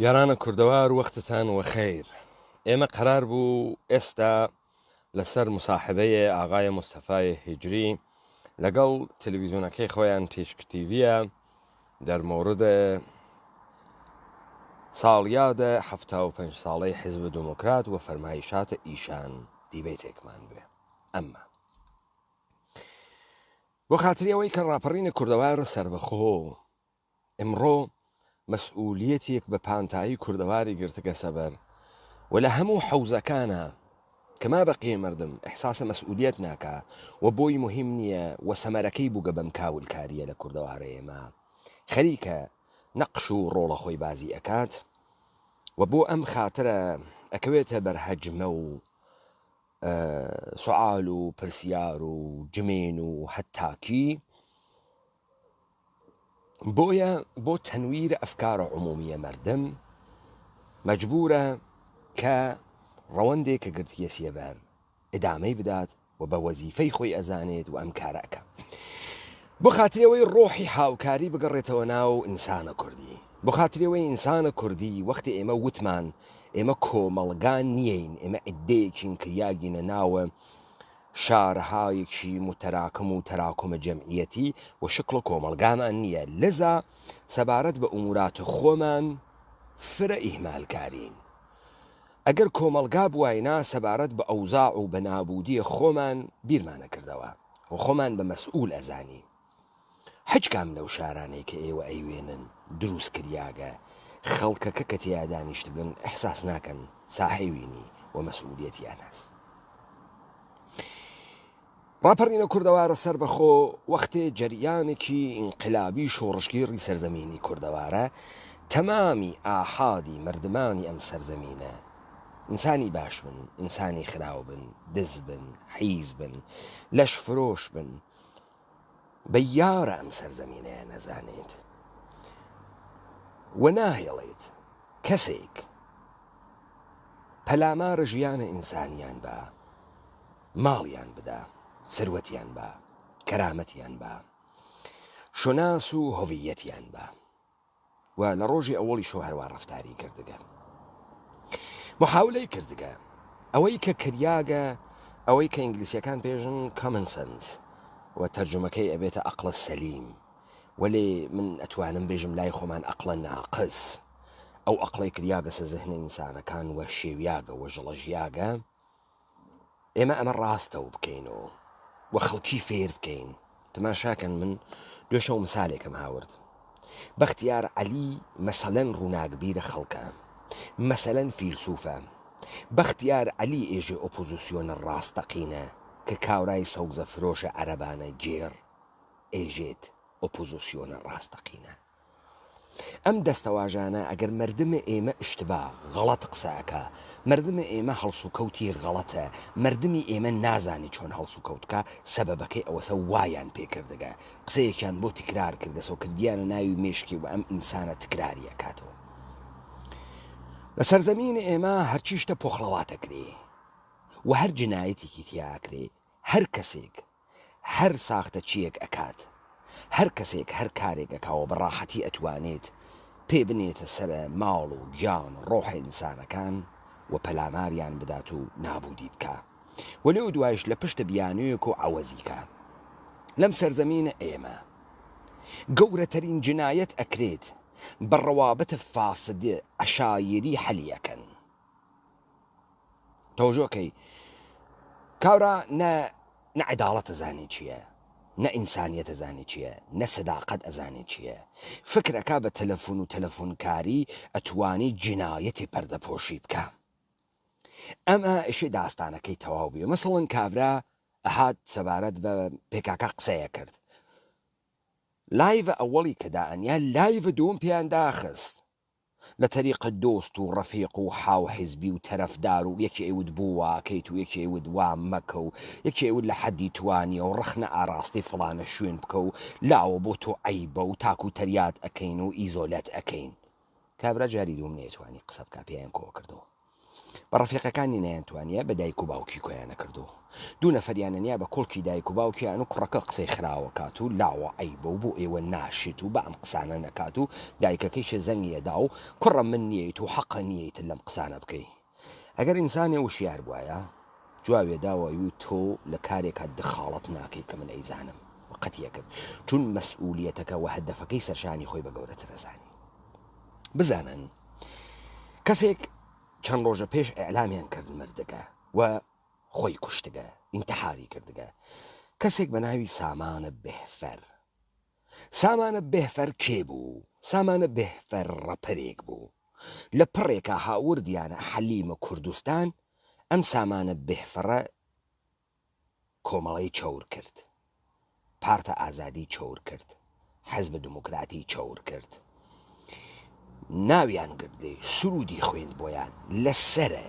یارانە کوردەوار وەختتان وە خەیر. ئێمە قەرار بوو ئێستا لەسەر موساحبەیێ ئاغای مستەفای هیجری لەگەڵ تلویزیونەکەی خۆیان تیشک تیڤیە در مورد ساڵیاد 75 ساڵەی حزب دموکرات و فەرمایشات ئیشان دیبەیتێکمان بێ ئەمما بۆ خاتری ئەوەی کە ڕاپەڕینە کوردەوار سەربەخۆ ئمڕۆ مەسئولیەتێک بە پانتایی کوردەواری گرتگەسە بەر و لە هەموو حەوزەکانا کە ما بەقیە مەردم ئحساس مەسئولیەت ناکا و بۆی موهیم نیە و سەمەرەکەی بووگە بەم کاولکاریە لە کوردەوارە ئێمە خەریکە نەقش و ڕۆڵە خۆی بازی ئەکات و بۆ ئەم خاترە ئەکەوێتە بەر هەجمە و سوعال و پرسیار و جمێن و هەتاکی بۆیە بۆ تەنویر ئەفکار عمومیە مەردم مەجبورە کە ڕەوەندێک کە گرتیەسیە بەر ئدامەی بدات و بە وەزیفەی خۆی ئەزانێت و ئەم کارە ئەکا بۆ خاتری ئەوەی ڕۆحی هاوکاری بگەڕێتەوە ناو ئینسانە کوردی بۆ خاتری ئەوەی ئینسانە کوردی وەختی ئێمە وتمان ئێمە کۆمەڵگا نیین ئێمە عدەیەکین کریاگینە ناوە شارهایەکی متراکم و تراکم جمعیتی و شکڵ کۆمەڵگامان نییە لذا سەبارەت بە ئومورات خۆمان فرە ئیهمالکارین ئەگەر کۆمەڵگا بواینا سەبارەت بە ئەوزاع و بە نابودی خۆمان بیرمانەکردەوە و خۆمان بە مەسئول ئەزانی. هەچ کام لەو شارانەی کە ئێوە ئەیوێنن دروست کریاگە خەڵکەکە کە تێیا دانیشتگن ئیحساس ناکەن ساحێوینی و مەسئولیەتیان هەس. ڕاپەڕینە کوردەوارە سەربەخۆ وەختێ جەریانێکی ئینقلابی شۆڕشگێڕی سەرزەمینی کوردەوارە تەمامی ئاحادی مەردمانی ئەم سەرزەمینە ئینسانی باش بن ئینسانی خراو بن دز بن حیز بن لەش فرۆش بن بە یارە ئەم سەرزەمینەیە نەزانێت و ناهێڵێت کەسێک پەلامارە ژیانە ئینسانیان بە ماڵیان بدا، سەروەتیان با، کەرامەتیان با، شوناس و هۆڤییەتیان با. و لە ڕۆژی ئەوەڵیشەوە هەروا ڕەفتاری کردگە. محاولەی کردگە. ئەوەی کە کریاگە، ئەوەی کە ئینگلیسیەکان پێژن common sense و تەرجومەکەی ئەبێتە ئەقڵە سەلیم. وەلێ من ئەتوانم بێژم لای خۆمان ئەقڵە ناقس. ئەو ئەقڵەی کریاگەسە زهنە ئینسانەکان و شێویاگە و ژڵەژیاگە، ئێمە ئەمە ڕاستەو بکەین و و خەڵکی فێر بکەین تەماشاکەن من دوێشەو مسالێکم هاورد بەختیار عەلی مەسەلەن ڕووناکبیرە خەڵکە مەسەلەن فیلسوفە بەختیار عەلی ئێژێ ئۆپۆزیسیۆنە ڕاستەقینە کە کاورای سەوزە فرۆشە عەرەبانە گێڕ ئێژێت ئۆپۆزیسیۆنە ڕاستەقینە ئەم دەستەواژانە ئەگەر مەردمێ ئێمە ئشتبا، غەڵەت، قسە ئەکا، مەردمێ ئێمە هەڵسوکەوتی غەڵەتە، مەردمی ئێمە نازانێ چۆن هەڵسوکەوت بکا، سەبەبەکەی ئەوەسە وایان پێ کردگە، قسەیەکیان بۆ تکرار کردگەسەوە کردیانە ناوی مێشکی و ئەم ئینسانە تکراری ئەکاتەوە. لە سەرزەمینی ئێمە هەرچی شتە پۆخڵەوات ئەکرێ و هەر جنایەتێکی تیا ئەکرێ، هەر کەسێک هەر ساختەچییەک ئەکات، هەر کەسێک هەر کارێک ئەکا و بە ڕاحەتی ئەتوانێت پێ بنێتە سەرە ماڵ و گیان و ڕۆحی ئینسانەکان و پەلاماریان بدات و نابوودی بکا و لەو دوایش لە پشتە بیانوویەک و عەوەزی کا. لەم سەرزەمینە ئێمە گەورەتەرین جنایەت ئەکرێت بە ڕەوابت فاسد عەشایری حەلی ئەکەن. تەوەجۆ کەی کاورا نە نە عەداڵەت ئەزانێ چییە نە ئینسانیەت ئەزانێ چییە نە سەداقەت ئەزانێ چییە فکر ئەکا بە تەلەفون و تەلەفونکاری ئەتوانی جینایەتی پەردەپۆشی بکا ئەمە ئیشی داستانەکەی تەواو بووە مەسەڵەن کابرا ئەهات سەبارەت بە پێکاکە قسەیە کرد live ئەوەڵی کە دائەنیا live دووەم پێیان داخست لە تەریق دۆست و ڕەفیق و حاوحیزبی و تەرەفدار و یەکێ ئەیوت بۆ وا ئەکەیت و یەکێ ئەیوت وا مەکە و یەکێ ئەیوت لە حەدی توا نیە و ڕەخنە ئاراستەی فڵانە شوێن بکە و لاوە بۆ تۆ عەیبە و تاک و تەریات ئەکەین و ئیزۆلەت ئەکەین. کابرا جاری دووەم نەیەتوانی قسە بکا پێیان کۆ کردەوە. بە ڕەفیقەکانی نەیانتوانیە بە دایک و باوکی کۆیان نەکردو دوو نەفەریان نیا بە کوڵکی دایک و باوکیان و کوڕەکە قسەی خراوە کات و لاوە عەیبە و بۆ ئێوە ناشێت و با ئەم قسانە نەکات و دایکەکەیشە زەنگی ئەدا و کوڕە من نییت و حەقە نییت لەم قسانە بکەی ئەگەر ئینسانێ وشیار بوایە جواوێ داوە وی تۆ لە کارێکا دخاڵەت ناکەی کە من ئەیزانم و قەتی ئەکرد چون مەسئولیەتەکە وە هەدەفەکەی سەرشانی خۆی بە گەورەتر ئەزانی بزانن کەسێک چەند ڕۆژە پێش ئیعلامیان کرد مردگە و خۆی کوشتگە ئینتحاری کردگە کەسێک بە ناوی سامانە بێهفەر سامانە بێهفەر کێ بوو؟ سامانە بێهفەر ڕەپەرێک بوو لە پڕێکا هاوردیانە حەلیمە کوردستان ئەم سامانە بێهفەڕە کۆمەڵەی چەور کرد، پارتە ئازادی چەور کرد، حزب دموکراتی چەور کرد، ناویان گرت لێی، سرودی خوێند بۆیان، لە سەرە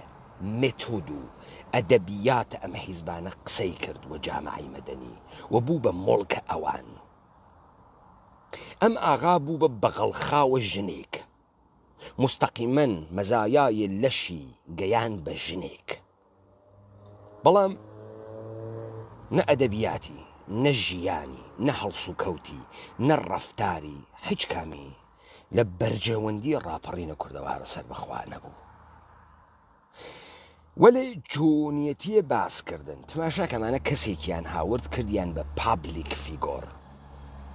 مێتۆد و ئەدەبیاتە ئەم حیزبانە قسەی کرد و جامعەی مەدەنی و بوو بە مۆڵکە ئەوان. ئەم ئاغا بوو بە بەغەڵخاوە ژنێک. موستەقیمەن مەزایای لەشی گەیاند بە ژنێک. بەڵام نە ئەدەبیاتی، نە ژیانی، نە هەڵسوکەوتی، نە ڕەفتاری هیچ کامی لە بەرژەوەندی ڕاپەڕینە کوردەوارە سەربەخوا نەبوو. وەلێ چۆنیەتیێ باس کردن تماشا کەمانە کەسێکیان هاورد کردیان بە public figure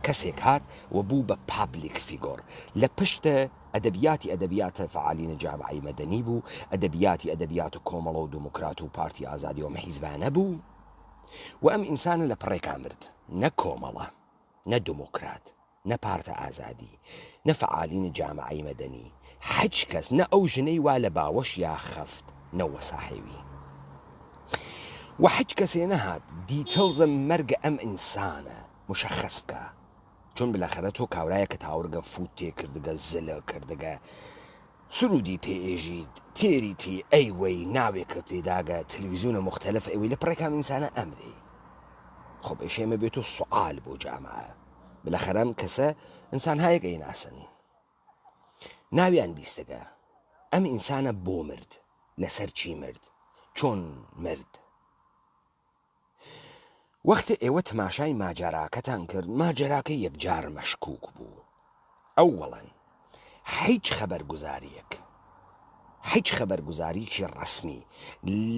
کەسێک هات و بوو بە public figure لە پشتە ئەدەبیاتی ئەدەبیاتە فەعالینە جامعەی مەدەنی بوو، ئەدەبیاتی ئەدەبیات و کۆمەڵە و دوموکرات و پارتی ئازادی و ئەم حیزبانە بوو و ئەم ئینسانە لە پڕێکا مرد، نە کۆمەڵە، نە دوموکرات، نە پارتە ئازادی، نە فەعالینە جامعەی مەدەنی، حیچ کەس، نە ئەو ژنەی وا لە باوەشیا خەفت، نە وەساحێوی. و حیچ کەسێ نەهات details مەرگە ئەم ئینسانە مشەخەس بکا. چون بلەخەرە تۆ کاورایەکت هاورگە فوت تێ کردگە زلە کردگە سرودی پێ ئێژیت تێریتی ئەی وەی ناوێکە پێداگە تلویزیونە مختلف ئەوی لە پڕێکام ئینسانە ئەمرێ خۆ بێشێمە بێت و سوال بۆ جامعە بلەخەرەم کەسە ئینسان هایەک ئەیناسن ناویان بیستگە ئەم ئینسانە بۆ مرد لەسەر چی مرد چۆن مرد وەختێ ئێوە تماشای ماجەراکەتان کرد، ماجەراکە یەکجار مەشکوک بوو. ئەوەڵەن حیچ خەبەرگوزاریەک، حیچ خەبەرگوزاریکی ڕەسمی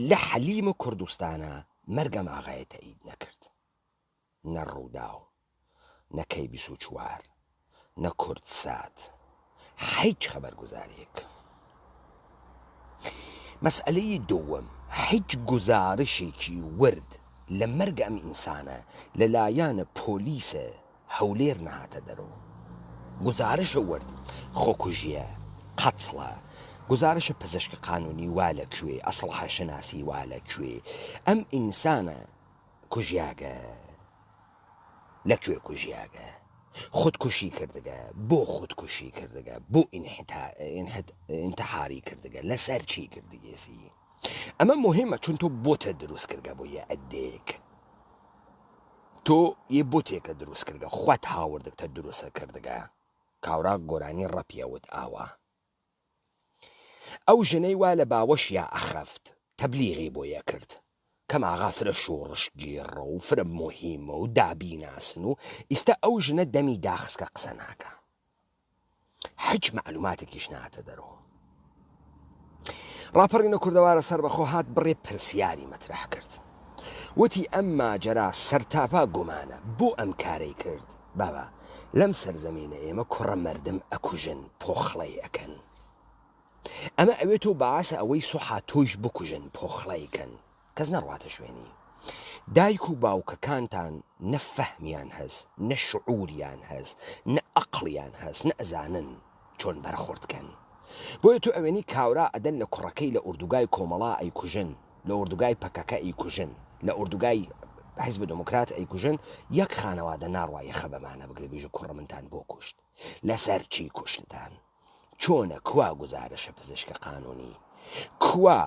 لە حەلیمە کوردستانا مەرگ ئەم ئاغایە تەئید نەکرد. نە ڕووداو، نە کەی 24، نە کوردسات، حیچ خەبەرگوزاریەک. مەسئەلەی دووەم، حیچ گوزارشێکی ورد لە مەرگ ئەم ئینسانە لە لایەن پۆلیس هەولێر نەهاتە دەرۆ. گوزارشە ورد خۆکوژیە، قەتڵە، گوزارشە پزشک قانونی وا لە کوێ، ئەسڵحە شناسی وا لە کوێ، ئەم ئینسانە کوژیاگە لە کوێ کوژیاگە خودکوشی کردگە بۆ خودکوشی کردگە بۆ ئینتحاری کردگە لەسەر چی کردگێسی ئەمە مهمە چون تۆ بۆتە دروست کردگە بۆ یە ئەدێک تۆ یە بۆتێکە دروست کردگە خوت هاوردگتە دروستە کردگە کاورا گۆرانی ڕەپیەوت ئاوا ئەو ژنەی وا لە باوەشیا ئەخەفت تەبلیغی بۆ یەکرد کەم ئاغا فرە شۆڕشگێڕە و فرە موهیمە و دا بیناسن و ئیستا ئەو ژنە دەمی داخسکە قسە ناکا حیچ مەعلوماتێکیش ناتە دەرۆ. ڕاپەڕینە کوردەوارە سەربەخۆ هات بڕێ پرسیاری مەترەح کرد وتی ئەم ماجەرا سەرتاپا گومانە بۆ ئەم کارەی کرد بابە لەم سەرزەمینە ئێمە کوڕە مەردم ئەکوژن پۆخڵەی ئەکەن ئەمە ئەوێ تۆ باسە ئەوەی سوحا تۆیش بکوژن پۆخڵەی کەن کەس نەڕواتە شوێنی دایک و باوکەکانتان نە فەهمیان هەس نە شعوریان هەس نە ئەقڵیان هەس نە ئەزانن چۆن بەرخورد کەن بۆیە تۆ ئەوێنی کاورا ئەدەن لە کوڕەکەی لە ئوردوگای کۆمەڵا ئەیکوژن لە ئوردوگای پەکەکە ئەیکوژن لە ئوردوگای حیزب دموکرات ئەیکوژن یەک خانەوادە ناڕوا یەخە بەمانە بگرێ بیژە کوڕە منتان بۆ کوشت لەسەر چی کوشتتان چۆنە کوا گوزارشە پزیشکە قانونی کوا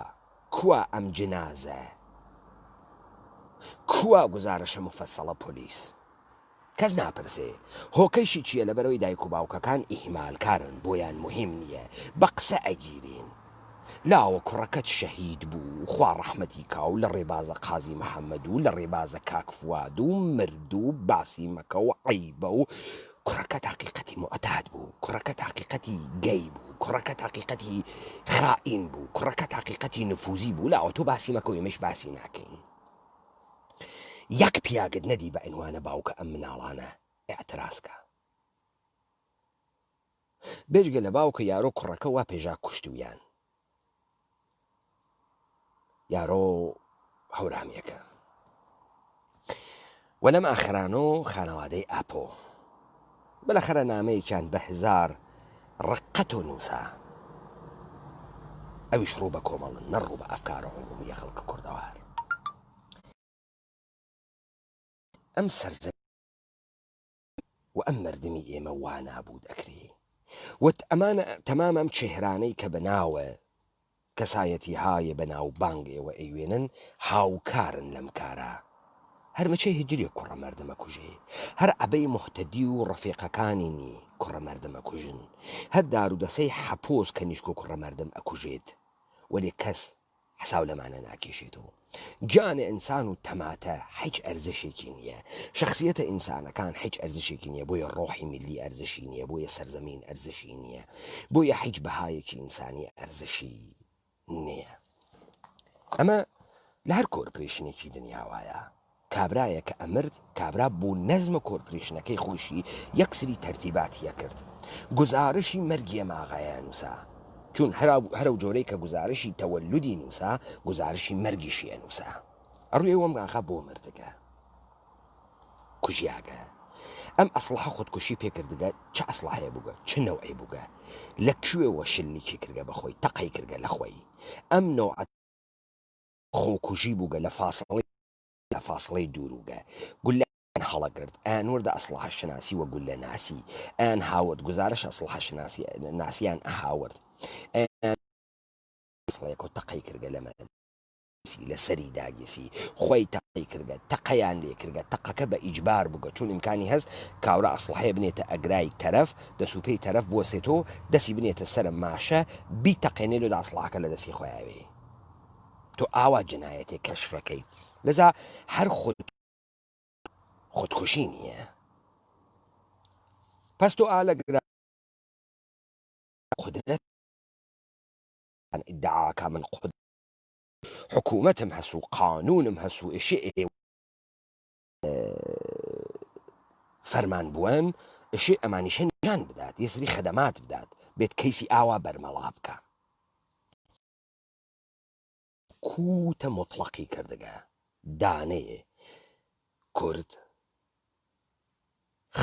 کوا ئەم جنازە کوا گوزارشە مفەسەڵە پۆلیس کەس ناپرسێ هۆکەیشی چیە لەبەرئەوەی دایک و باوکەکان ئیهمالکارن بۆیان موهیم نیە بە قسە ئەگیرین. لاوە کوڕەکەت شەهید بوو خوا ڕەحمەتی کا و لە ڕێبازە قازی محەمەد و لە ڕێبازە کاک فواد و مرد و باسی مەکە و عەیبە و کوڕەکەت حەقیقەتی موعتاد بوو کوڕەکەت حەقیقەتی گەی بوو کوڕەکەت حەقیقەتی خائین بوو کوڕەکەت حەقیقەتی نفوزی بوو لاوە تۆ باسی مەکە و ئێمەش باسی ناکەین یەک پیاگت نەدی بە عنوانە باوکە ئەم مناڵانە ئیعتراز کە بێجگە لە باوکە یارۆ کوڕەکە وا پێژا کوشتویان یارۆ هەورامیەکە وە لەم ئاخرانۆ خانەوادەی ئاپۆ بلەخەرە نامەیەکیان بە هزار ڕقەتۆ نووسا ئەویش ڕوو بە کۆمەڵن نە ڕوو بە ئەفکارە عمومیە خەڵکە کوردەوار ئەم سەرزە و ئەم مەردمی ئێمە وا نابوود ئەکرێ وت ئەمانە تەمام ئەم چێهرانەی کە بە ناوە کەسایەتی های بە ناو بانگ ئێوە ئەیوێنن هاوکارن لەم کارە هەر مەچێ هجرێ کوڕە مەردم ئەکوژێ هەر عەبەی موهتەدی و ڕەفیقەکانی نی کوڕە مەردم ئەکوژن هەر دارودەسەی حەپۆز کەنیشک و کوڕە مەردم ئەکوژێت وەلێ کەس حساو لەمانە ناکێشێتەوە. گیانە ئینسان و تەماتە حیچ ئەرزشێکی نییە. شەخسیەتە ئینسانەکان حیچ ئەرزشێکی نییە بۆیە ڕۆحی میللی ئەرزشی نییە بۆیە سەرزەمین ئەرزشی نییە بۆیە حیچ بەهایەکی ئینسانی ئەرزشی نییە. ئەمە لە هەر کۆرپرێشنێکی دنیا وایە. کابرایە کە ئەمرد کابرا بۆ نەزمە کۆرپرێشنەکەی خۆیشی یەک سری تەرتیباتی ئەکرد گوزارشی مەرگی ئەم ئاغایە نووسا چون هەرەو جۆرەی کە گوزارشی تەوەلودی نووسا گوزارشی مەرگیشی ئەنووسا ئەڕوێ وەم ئاغا بۆ مردگە کوژیاگە ئەم ئەسڵحە خودکوشی پێکردگە چ ئەسڵحەیە بووگە چ نەوعی بووگە لە کوێوە شلنیکی کردگە بە خۆی تەقەی کردگە لە خۆی ئەم نەوعە خۆکوژی بووگە لە فاسڵەی لە فاسڵەی دووروگە گوللە ئەیان هەڵەگرت ئەیان وردە ئەسڵەحە شناسی وە گوللە ناسی ئەیان هاورد گوزارش ئەسڵەحە شناسی ناسیان ئەهاورد ئەیان ئەسڵەیەک و تەقەی کردگە لە مەسی لە سەری داگیسی خۆی تەقەی کردگە تەقەیان لێ کردگە تەقەکە بە ئیجبار بووگە چون ئیمکانی هەست کاورا ئەسڵەحەیە بنێتە ئەگرای تەرەف دەس و پێی تەرەف بوەسێتۆ دەسی بنێتە سەرە ماشە بیتەقێنێ لۆ ئەسڵەحەکە لە دەسی خۆیاوێ تۆ ئاوا جنایەتێک کەشفەکەی لەزا هەر خود خودکوشی نییە پس تۆ ئالە گرا قدرەت ئیدعاکە من قود حکوومەتم هەس و قانونم هەس و ئشێ فەرمان بووەن ئشێ ئەمانیشە نیشان بدات یەسری خەدەمات بدات بێت کەیسی ئاوا بەرمەڵا بکە کوتە موتڵەقی کردگە دانەێ کورد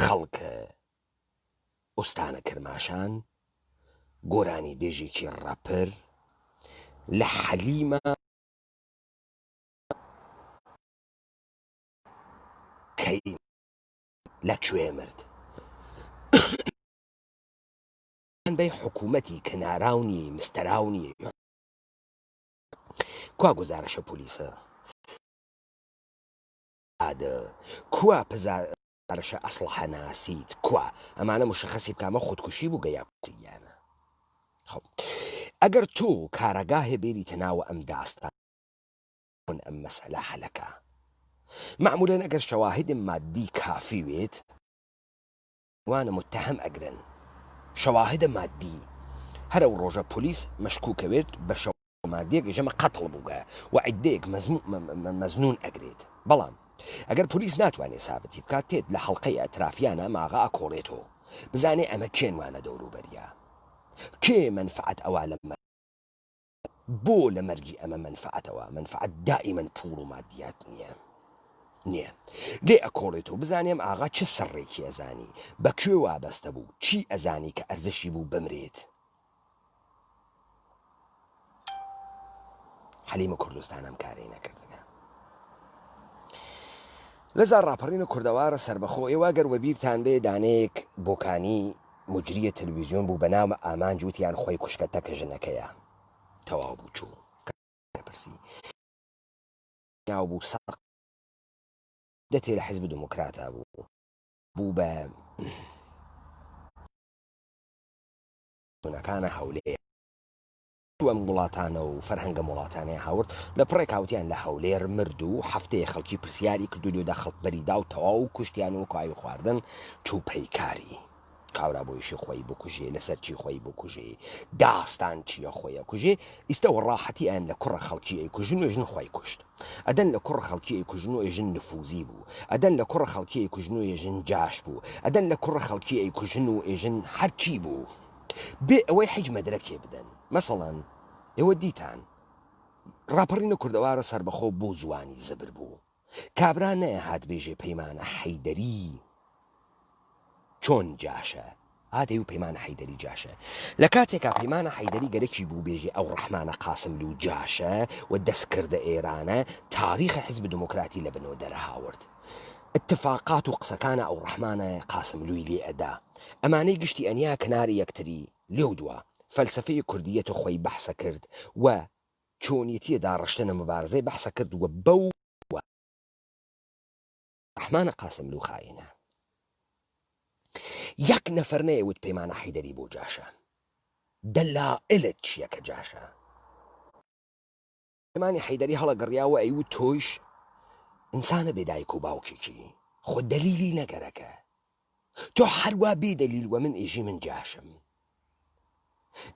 خەڵک ئوستانە کرماشان گۆرانی بێژێکی ڕەپر لە حەلیمە کەی لە کوێ مرد؟ بەی حکوومەتی کەناراو نیە مستەراو نیە کوا گوزارشە پۆلیسە ئادە کوا پزارشە ئەسڵحە ناسیت کوا ئەمانە مشخصی بکامە خودکوشی بووگە یا کوتیانە خب ئەگەر تۆ کارەگاهێ بێریتە ناوە ئەم داستان ئەم مەسەلە حەلەکە معمولا ئەگەر شەواهد مادی کافی وێت وانە متهم ئەگرن شەواهد مادی هەر ئەو ڕۆژە پۆلیس مەشکوکە وێت بە شەواهد مادیەک ئێژەمە قەتڵ بووگە و عیدەیەک مەزنون ئەگرێت بەڵام ئەگەر پۆلیس ناتوانێ سابتی بکات تێت لە حەڵقەی ئەترافیانە ماغا ئەکۆڵێتۆ بزانێ ئەمە کێن وانە دەوروبەریا کێ مەنفعەت ئەوا لە بۆ لە مەرگی ئەمە مەنفعەتەوە مەنفعەت دائیمەن پوڵ و مادیات نییە نییە لێ ئەکۆڵێتەوە بزانێ ئەم ئاغا چ سڕێکی ئەزانی بە کوێ وابەستە بوو چی ئەزانی کە ئەرزشی بوو بمرێت حەلیمە کوردستان ئەم کارەی نەکردگە لەزا ڕاپەڕینە کوردەوارە سربەخۆ ئێوە گەر وەبیرتان بێ دانەیەک بۆکانی موجریە تەلویزیۆن بوو بەناوە ئامانج وتیان خۆی کوشکە تەکە ژنەکەیە تەواو بوو چوو پرسی ناو بوو ساق دەتێ لە حزب دموکراتا بوو بوو بە ەکانە هەولێ. ئەم وڵاتانە و فەرهەنگە وڵاتانەی هاورد لە پڕێک هاوتیان لە هەولێر مرد و هەفتەیە خەڵکی پرسیاری کرد و لێدا خەڵک بەریدا و تەواو کوشتیان و کاوی خواردن چوو پەیکاری. کابرا بۆ ئیشی خۆی بکوژێ لەسەر چی خۆی بکوژێ داستان چییە خۆی ئەکوژێ ئیستە وە ڕاحەتی ئەیان لە کوڕە خەڵکی ئەیکوژن و ئێژن خۆی کوشت ئەدەن لە کوڕە خەڵکی ئەیکوژن و ئێژن نفوزی بوو ئەدەن لە کوڕە خەڵکی ئەیکوژن و ئێژن جاش بوو ئەدەن لە کوڕە خەڵکی ئەیکوژن و ئێژن هەرچی بوو بێ ئەوەی حیچ مەدرەکێ بدەن مەسەڵەن ئێوە دیتان ڕاپەڕینە کوردەوارە سەربەخۆ بۆ زوانی زبر بوو کابرا نەئەهات بێژێ پەیمانە حەیدەری چۆن جاشە ئا دەیوو پەیمانە حەیدەری جاشە لە کاتێکا پەیمانە حەیدەری گەرەکی بوو بێژێ ئەو ڕەحمانە قاسملوو جاشە و دەست کردە ئێرانە تاریخ حزب دموکراتی لە بنەوە دەرهاورد اتفاقات و قسەکانە ئەو ڕەحمانە قاسملووی لێ ئەدا ئەمانەی گشتی ئەنیا کنار یەکتری لێو دوا فەلسەفەی کوردیەت خۆی بەحسە کرد و چۆنیەتیە داڕشتنە مبارزەی بەحسە کرد و بەو ڕەحمانە قاسملوو خائینە. یەک نەفەر نەیەوت پەیمانە حەیدەری بۆ جاشە. دەلائلت چیە کە جاشە؟ پەیمانی حەیدەری هەڵەگەڕیا و ئەیوت تۆیش ئینسانە بێ دایک و باوکێکی خۆ دەلیلی نەگەرەکە. تۆ هەروا بێ دەلیل وە من ئێژی من جاشم.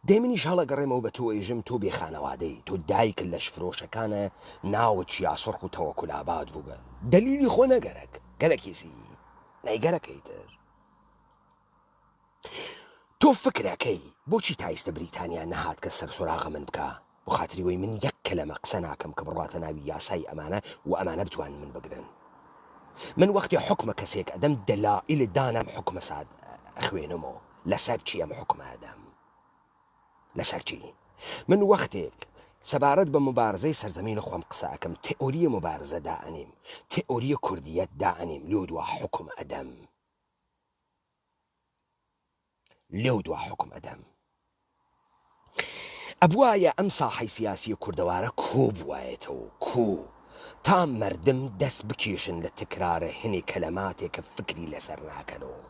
دەی منیش هەڵەگەڕێمەوە بە تۆ ئێژم تۆ بێ خانەوادەی تۆ دایک لەش فرۆشەکانە ناوت چیا سڕخ و تەوەکول ئاباد بووگە دەلیلی خۆ نەگەرەک گەرەکیسی نەیگەرەکە ئیتر تۆ فکرەکەی بۆچی تا ئیستە بریتانیا نەهات کە سەر سۆراغە من بکا بۆ خاتری وەی من یەک کەلەمە قسە ناکەم کە بڕواتە ناوی یاسای ئەمانە و ئەمانە بتوانن من بگرن من وەختی حوکمە کەسێک ئەدەم دەلائیل دانام حوکمە ساد ئەخوێنمەوە لەسەر چی ئەم حوکمە ئەدەم لەسەر چی من وەختێک سەبارەت بە مبارزەی سەرزەمین خۆم قسە ئەکەم تئوریە مبارزە دائەنیم تئوریە کوردیەت دائەنیم لۆ دوا حوکم ئەدەم لێو دوا حوکم ئەدەم. ئەبوایە ئەم ساحەی سیاسیە کوردەوارە کۆ بوایەتەوە کۆ تا مەردم دەست بکێشن لە تکرارە هنێ کەلەماتێ کە فکری لەسەر ناکەنەوە.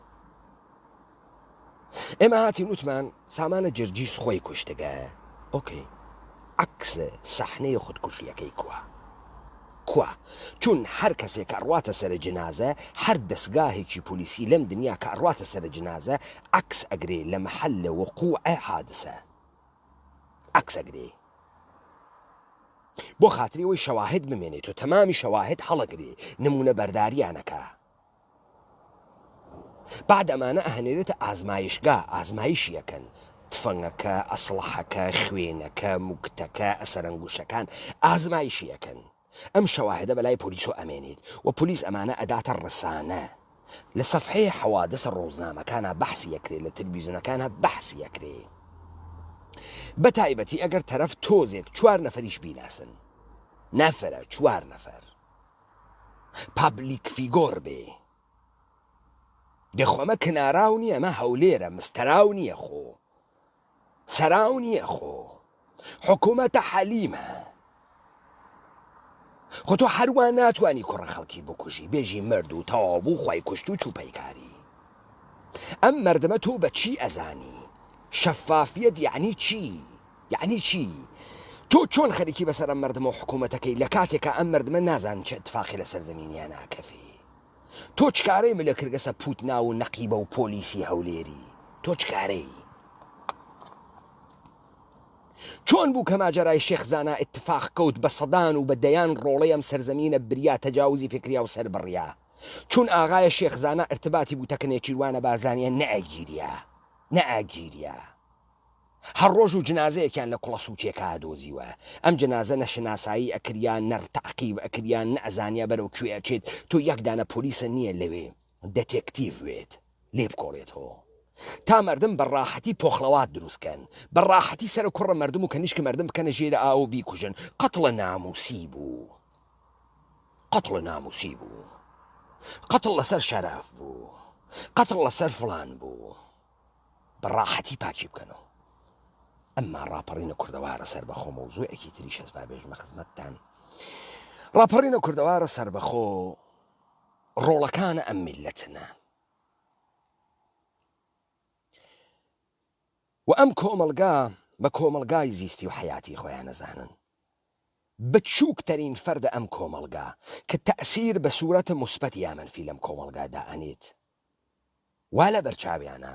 ئێمە هاتین وتمان سامانە جرجیس خۆی کوشتگە ئۆکەی عەکس سەحنەی خودکوژیەکەی کوا؟ کوا؟ چون هەر کەسێ کە ئەڕواتە سەرە جنازە هەر دەسگاهێکی پۆلیسی لەم دنیا کە ئەڕواتە سەرە جنازە عەکس ئەگرێ لە محل وقوع حادثە عەکس ئەگرێ بۆ خاتری ئەوەی شەواهد بمێنێت و تەمامی شەواهد هەڵەگرێ نمونە بەرداریانەکە بعد ئەمانە ئەهنێرێتە ئازمایشگا ئازمایشی ئەکەن تفەنگەکە ئەسڵەحەکە خوێنەکە موکتەکە ئەسەرەنگوشەکان ئازمایشی ئەکەن ئەم شەواهدە بەلای پۆلیسۆ ئەمێنێت و پۆلیس ئەمانە ئەداتە ڕسانە لە سەفحەی حەوادسە ڕۆزنامەکانا بەحسی ئەکرێ لە تلویزیۆنەکانا بەحسی ئەکرێ بە تایبەتی ئەگەر تەرەف تۆزێک چوار نەفەریش بیناسن نەفرە چوار نەفەر public figure بێ دێ خۆ ئەمە کناراو نییە ئەمە هەولێرە مستەراو نییە خۆ سەراو نییە خۆ حکوومەتە حەلیمە خۆ تۆ هەروە ناتوانانی کوڕە خەڵکی بکوژی بێژی مرد و تەواو بوو خی کوشت و چوو پەیکاری ئەم مردمە تۆ بە چی ئەزانی شەفافیەت یعنی چی یەعنی چی؟ تۆ چۆن خەریکی بەسەر ئەم مەردمە و حکوومەتەکەی لە کاتێکا ئەم مەردمە نازانن چ ئتفاقی لەسەر زەمینیان ئاکەفێ؟ تۆ چ کارەی ملە کردگەسە پووتناو و نەقیبە و پۆلیسی هەولێری؟ تۆ چ کارەی؟ چۆن بوو کە ماجەرای شێخ زانا ئتفاق کەوت بە سەدان و بە دەیان ڕۆڵەی ئەم سەرزەمینە بریا تەجاوزی پێکریا و سەر بڕیا؟ چون ئاغایە شێخ زانا ئرتباتی بوو تەکە نێچیروانە بارزانیە نەئەگیریا نەئەگیریا. هەر ڕۆژ و جنازەیەکیان لە کوڵە سوچێکا ئەدۆزیوە. ئەم جنازە نە شناسایی ئەکریا، نە تەعقیب ئەکریا، نە ئەزانیا بەرەو کوێ ئەچێت. تۆ یەک دانە پۆلیست نییە لەوێ دەتێکتیڤ وێت لێ بکۆڵێتەوە. تا مەردم بە ڕاحەتی پۆخڵەوات دروست کەن. بە ڕاحەتی سەرە کوڕە مەردم و کەنیشک مەردم بکەنە ژێر ئاو و بیکوژن. قەتڵە ناموسی بوو. قەتڵ ناموسی بوو. قەتڵ لەسەر شەرەف بوو. قەتڵ لەسەر فڵان بوو. بە ڕاحەتی پاکی بکەنەوە. ئەمما ڕاپەڕینە کوردەوارە سەربەخۆ مەوزوعێکی تریش هەست با بێژمە خزمەتتان. ڕاپەڕینە کوردەوارە سەربەخۆ ڕۆڵەکانە ئەم میللەتنە و ئەم کۆمەڵگا بە کۆمەڵگای زیستی و حەیاتی خۆیان ئەزانن. بچووکترین فەردە ئەم کۆمەڵگا کە تەئسیر بە سوورەت موسبەت یا مەنفی لەم کۆمەڵگا دائەنێت وا لە بەرچاویانە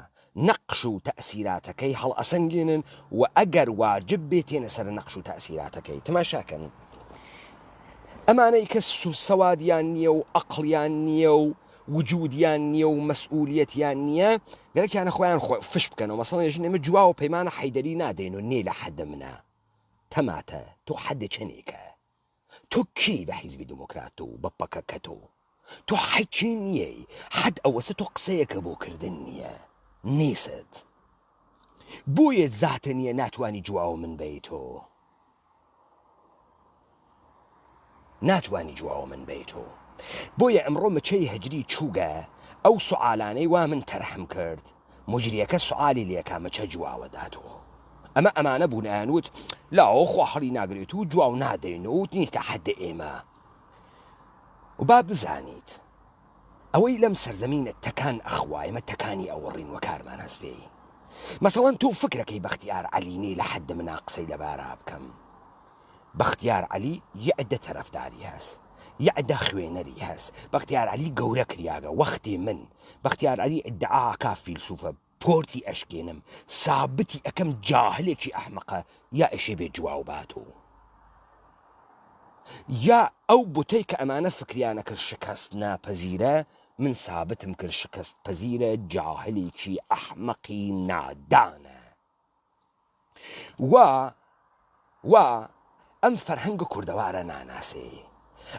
نەقش و تەئسیراتەکەی هەڵئەسەنگێنن و ئەگەر واجب بێ تێنە سەر نەقش و تەئسیراتەکەی. تەماشا کەن ئەمانەی کە سەوادیان نییە و ئەقڵیان نییە و وجودیان نییە و مەسئولیەتیان نییە گەرەکیانە خۆیان خۆ فش بکەنەوە مەسەڵەن ژن ئێمە جواو پەیمانە حەیدەری نادەین و نێ لە حەدە منە تەماتە تۆ حەدە چەنێکە تۆ کێی بە حیزبی دیموکرات و بە پەکەکە تۆ تۆ حەکی نییەی حەد ئەوەسە تۆ قسەیەکە بۆ کردن نییە نیست بۆیە زاتە نییە ناتوانی جواو من بەیتۆ ناتوانی جواوە من بەیتۆ بۆیە ئەمڕۆ مچەی هەجری چووگە ئەو سوعالانەی وا من تەرحم کرد موجریەکە سوعالی لێکا مچە جواوە داتۆ ئەمە ئەمانە بوون ئەیان وت لاوە خوا هەڵی ناگرێت و جواو نادەین و نیتە حەد ئێمە و با بزانیت ئەوەی لەم سەرزەمینە تەکان ئەخوا ئێمە تەکانی ئەوەڕین وە کارمان هەس پێی مەسەڵەن تۆ فکرەکەی بەختیار عەلی نی لە حەد منا قسەی لەبارا بکەم بەختیار عەلی یە عدە تەرەفداری هەس یە عدە خوێنەری هەس بەختیار عەلی گەورە کریاگە وەختی من بەختیار عەلی ئیدعا ئەکا فیلسوفە پۆرتی ئەشکێنم سابتی ئەکەم جاهلێکی ئەحمەقە یا ئێشێ بێ جواو بات و یا ئەو بتەی کە ئەمانە فکریانە کرد شکست ناپەزیرە من سابتم کرد شکست پەزیرە جاهلێکی ئەحمەقی نادانە وا وا ئەم فەرهەنگ کوردەوارە ناناسێ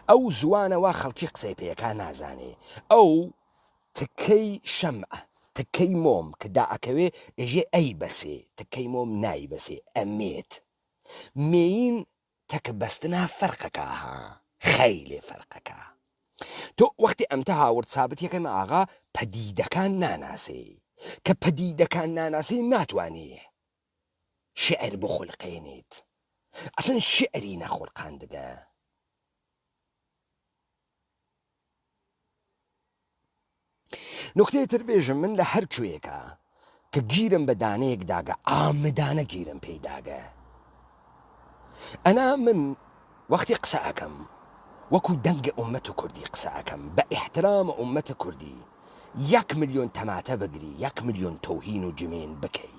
ئەو زوانە وا خەڵکی قسەی پێکا نازانێ ئەو تکەی شەمع تکەی مۆم کە دائەکەوێ ئێژێ ئەی بەسێ تکەی مۆم نایبەسێ ئەمێت مێین تەک بەستنا فەرقەکا ها خەیلێ فەرقەکا تۆ وەختی ئەمتە هاورد سابت یەکەم ئاغا پەدیدەکان ناناسێ کە پەدیدەکان ناناسێ ناتوانێ شعر بخولقێنیت ئەسن شعری نەخولقاندگە. نوکتەی تر بێژم من لە هەر کوێیەکا کە گیرم بە دانەیەک داگە عامدانە گیرم پێی داگە ئەنا من وەختی قسە ئەکەم وەکو دەنگە ئومەت کوردی قسە ئەکەم بە ئیحترام ئومەت کوردی یەک ملیۆن تەماتە بگری یەک ملیۆن تەوهین و جمێن بکەی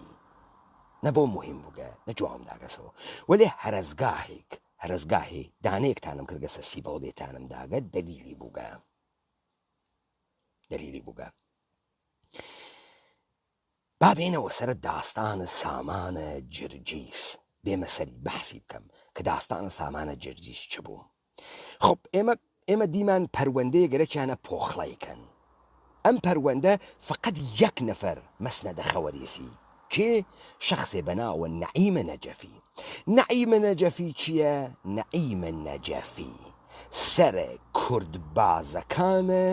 نە بۆ مهم بووگە نە جوام داگەسەوە وەلێ هەرەزگاهێک هەرەزگاهێ دانەیەکتانم کردگەسە سیبەڵ لێتانم داگە دەلیلی بووگە دەلیلی بووگە با بێنەوە سەر داستانە سامانە جرجیس بێمە سەری بەحسی بکەم کە داستانە سامانە جرجیس چ بوو خب ئێمە ئێمە دیمان پەروەندەیە گەرەکیانە پۆخڵەی کەن ئەم پەروەندە فقط یەک نەفەر مەسنەدە خەوەریەسی کێ؟ شەخسێ بە ناوە نەعیمە نەجەفی نەعیمە نەجەفی چییە؟ نەعیمە نەجەفی سەرە کوردبازەکانە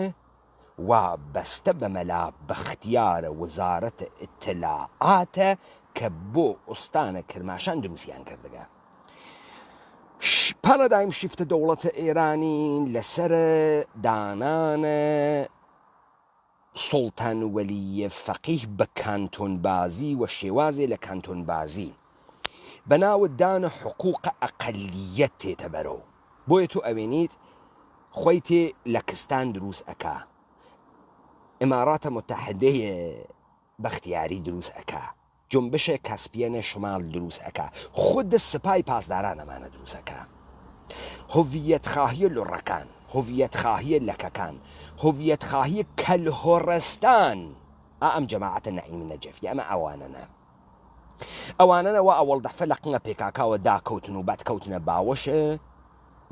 وابەستە بە مەلا بەختیارە وزارەتە ئیتلاعاتە کە بۆ ئوستانە کرماشان دروستیان کردگە. پارادایم شیفتە دەوڵەتە ئێرانی لەسەر دانانە سوڵتان وەلییە فەقیه بە کانتۆنبازی و شێوازێ لە کانتۆنبازی بە ناوە دانە حقوقە ئەقەلییەت تێتە بەرەو بۆیە تۆ ئەوێنیت خۆی تێ لەکستان دروس ئەکا ئیماراتە متحدەیە بەختیاری دروس ئەکا جونبش کاسپیەن شمال دروس ئەکا خود سپای پاسداران ئەمانە دروس ئەکا هویت خواهی لوڕەکان هویت خواهی لەکەکان هویت خواهی کەلهۆڕستان ئا ئەم جەماعەتە نەعیم نەجەفی ئەمە ئەوانەنە ئەوانەنە وا ئەوەڵ دەفە لە قنگە پێکاکاوە داکەوتن و بەد کەوتنە باوەش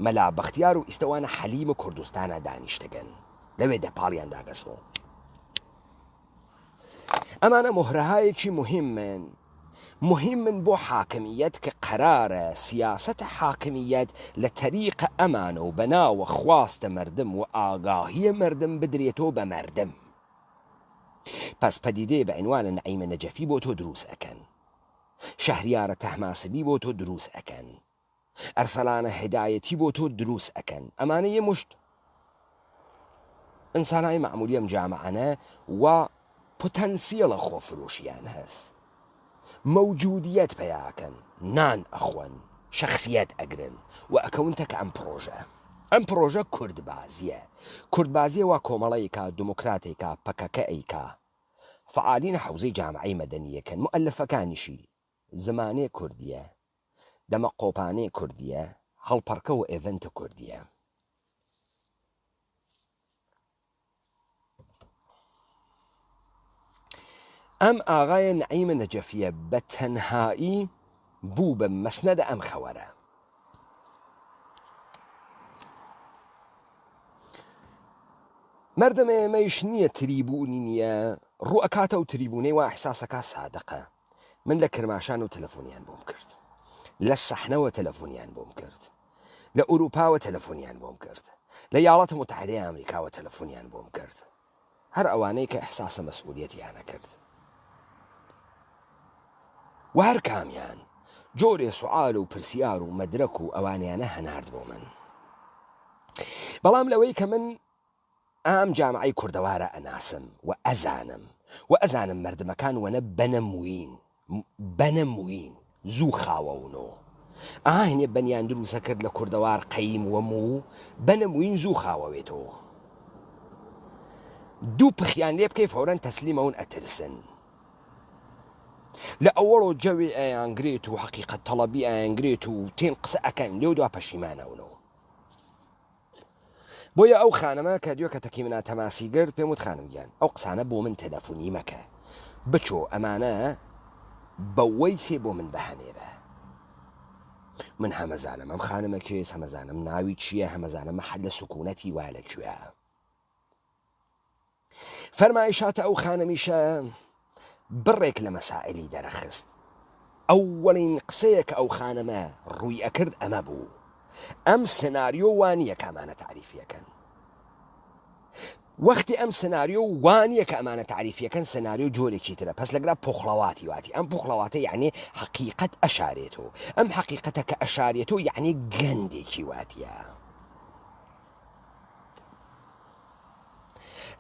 مەلا بەختیار و ئیستەوانە حەلیم و کوردستانە دانیشتگن لەوێ دەپاڵیان داگەسۆ. ئەمانە مۆهرەهایەکی موهیمن، موهیمن بۆ حاکمیەت کە قەرارە سیاسەتە حاکمیەت لە تەریقە ئەمانە و بە ناوە خواستە مەردم و ئاگاهیە مەردم بدرێتۆ بە مەردم. پەس پەدیدەیە بە عینوانە نەعیمە نەجەفی بۆ تۆ دروس ئەکەن. شەهریارە تەهماسبی بۆ تۆ دروس ئەکەن. ئەرسەلانە هیدایەتی بۆ تۆ دروس ئەکەن ئەمانە یە مشت ئینسانای مەعمولی ئەم جامعەنە و پوتەنسیڵە خۆفرۆشیان هەس. مەوجودیەت پەیا ئەکەن، نان ئەخۆن، شەخسیەت ئەگرن و ئەکەون تەک ئەم پڕۆژە. ئەم پڕۆژە کوردبازیە. کوردبازیە وا کۆمەڵە ئەیکا، دموکرات ئەیکا، پەکەکە ئەیکا. فەعالین حەوزەی جامعەی مەدەنیەکەن، موئەلفەکانیشی زمانێ کوردیە، دەمە قۆپانێ کوردیە، هەڵپەڕکە و ئێڤنت کوردیە. ئەم ئاغایە نەعیمە نەجەفیە بە تەنهایی بوو بە مەسنەدە ئەم خەوەرە. مەردم ئێمەیش نییە تریبوونی نییە ڕوو ئەکاتە و تریبوونەی وا ئیحساسەکا سادقە من لە کرماشان و تەلەفۆنیان بۆم کرد لە سەحنەوە تەلەفۆنیان بۆم کرد لە ئوروپاوە تەلەفۆنیان بۆم کرد، لە یاڵاتە موتەحیدەی ئامریکاوە تەلەفۆنیان بۆم کرد. هەر ئەوانەی کە ئیحساسە مەسئولیەتیان ئەکرد. و هەر کامیان جۆرێ سوعال و پرسیار و مەدرەک و ئەوانیانە هەنارد بۆ من. بەڵام لەوەی کە من ئام جامعەی کوردەوارە ئەناسم و ئەزانم و ئەزانم مەردمەکان وەنە بەنە موین بەنە موین زوو خاوەونۆ ئەها هینێ بەنیان دروسە کرد لە کوردەوار قەیم وە موو بەنە موین زوو خاوەوێتۆ دوو پخیان لێ بکەی فەورەن تەسلیمەون ئەترسن لە ئەوەڵۆ جەوێ ئەیانگرێت و حەقیقەت تەڵەبی ئەیانگرێت و تێن قسە ئەکەن لێو دوا پەشیمانەونۆ. بۆیە ئەو خانمە کە دوێکە تەکی منا تەماسی گرت پێم وت خانم گیان ئەو قسانە بۆ من تەلەفونی مەکە بچۆ ئەمانە بە وەیسێ بۆ من بهەنێرە من هەمەزانم ئەم خانمە کێس هەمەزانم ناوی چییە هەمەزانم مەحل سکونەتی وا لە کوێ فەرمایشاتە ئەو خانمیشە بڕێک لە مەسائلی دەرەخست. ئەوەڵین قسەیە کە ئەو خانمە ڕووی ئەکرد ئەمە بوو، ئەم سناریۆ وا نییە کە ئەمانە تەعریفی ئەکەن. وەختی ئەم سناریۆ وا نییە کە ئەمانە تەعریفی ئەکەن، سناریۆ جۆرێکی ترە، پەس لەگرا پۆخڵەواتی واتی. ئەم پۆخڵەواتە یەعنی حەقیقەت ئەشارێتۆ. ئەم حەقیقەتە کە ئەشارێتۆ یەعنی گەندێکی واتیە.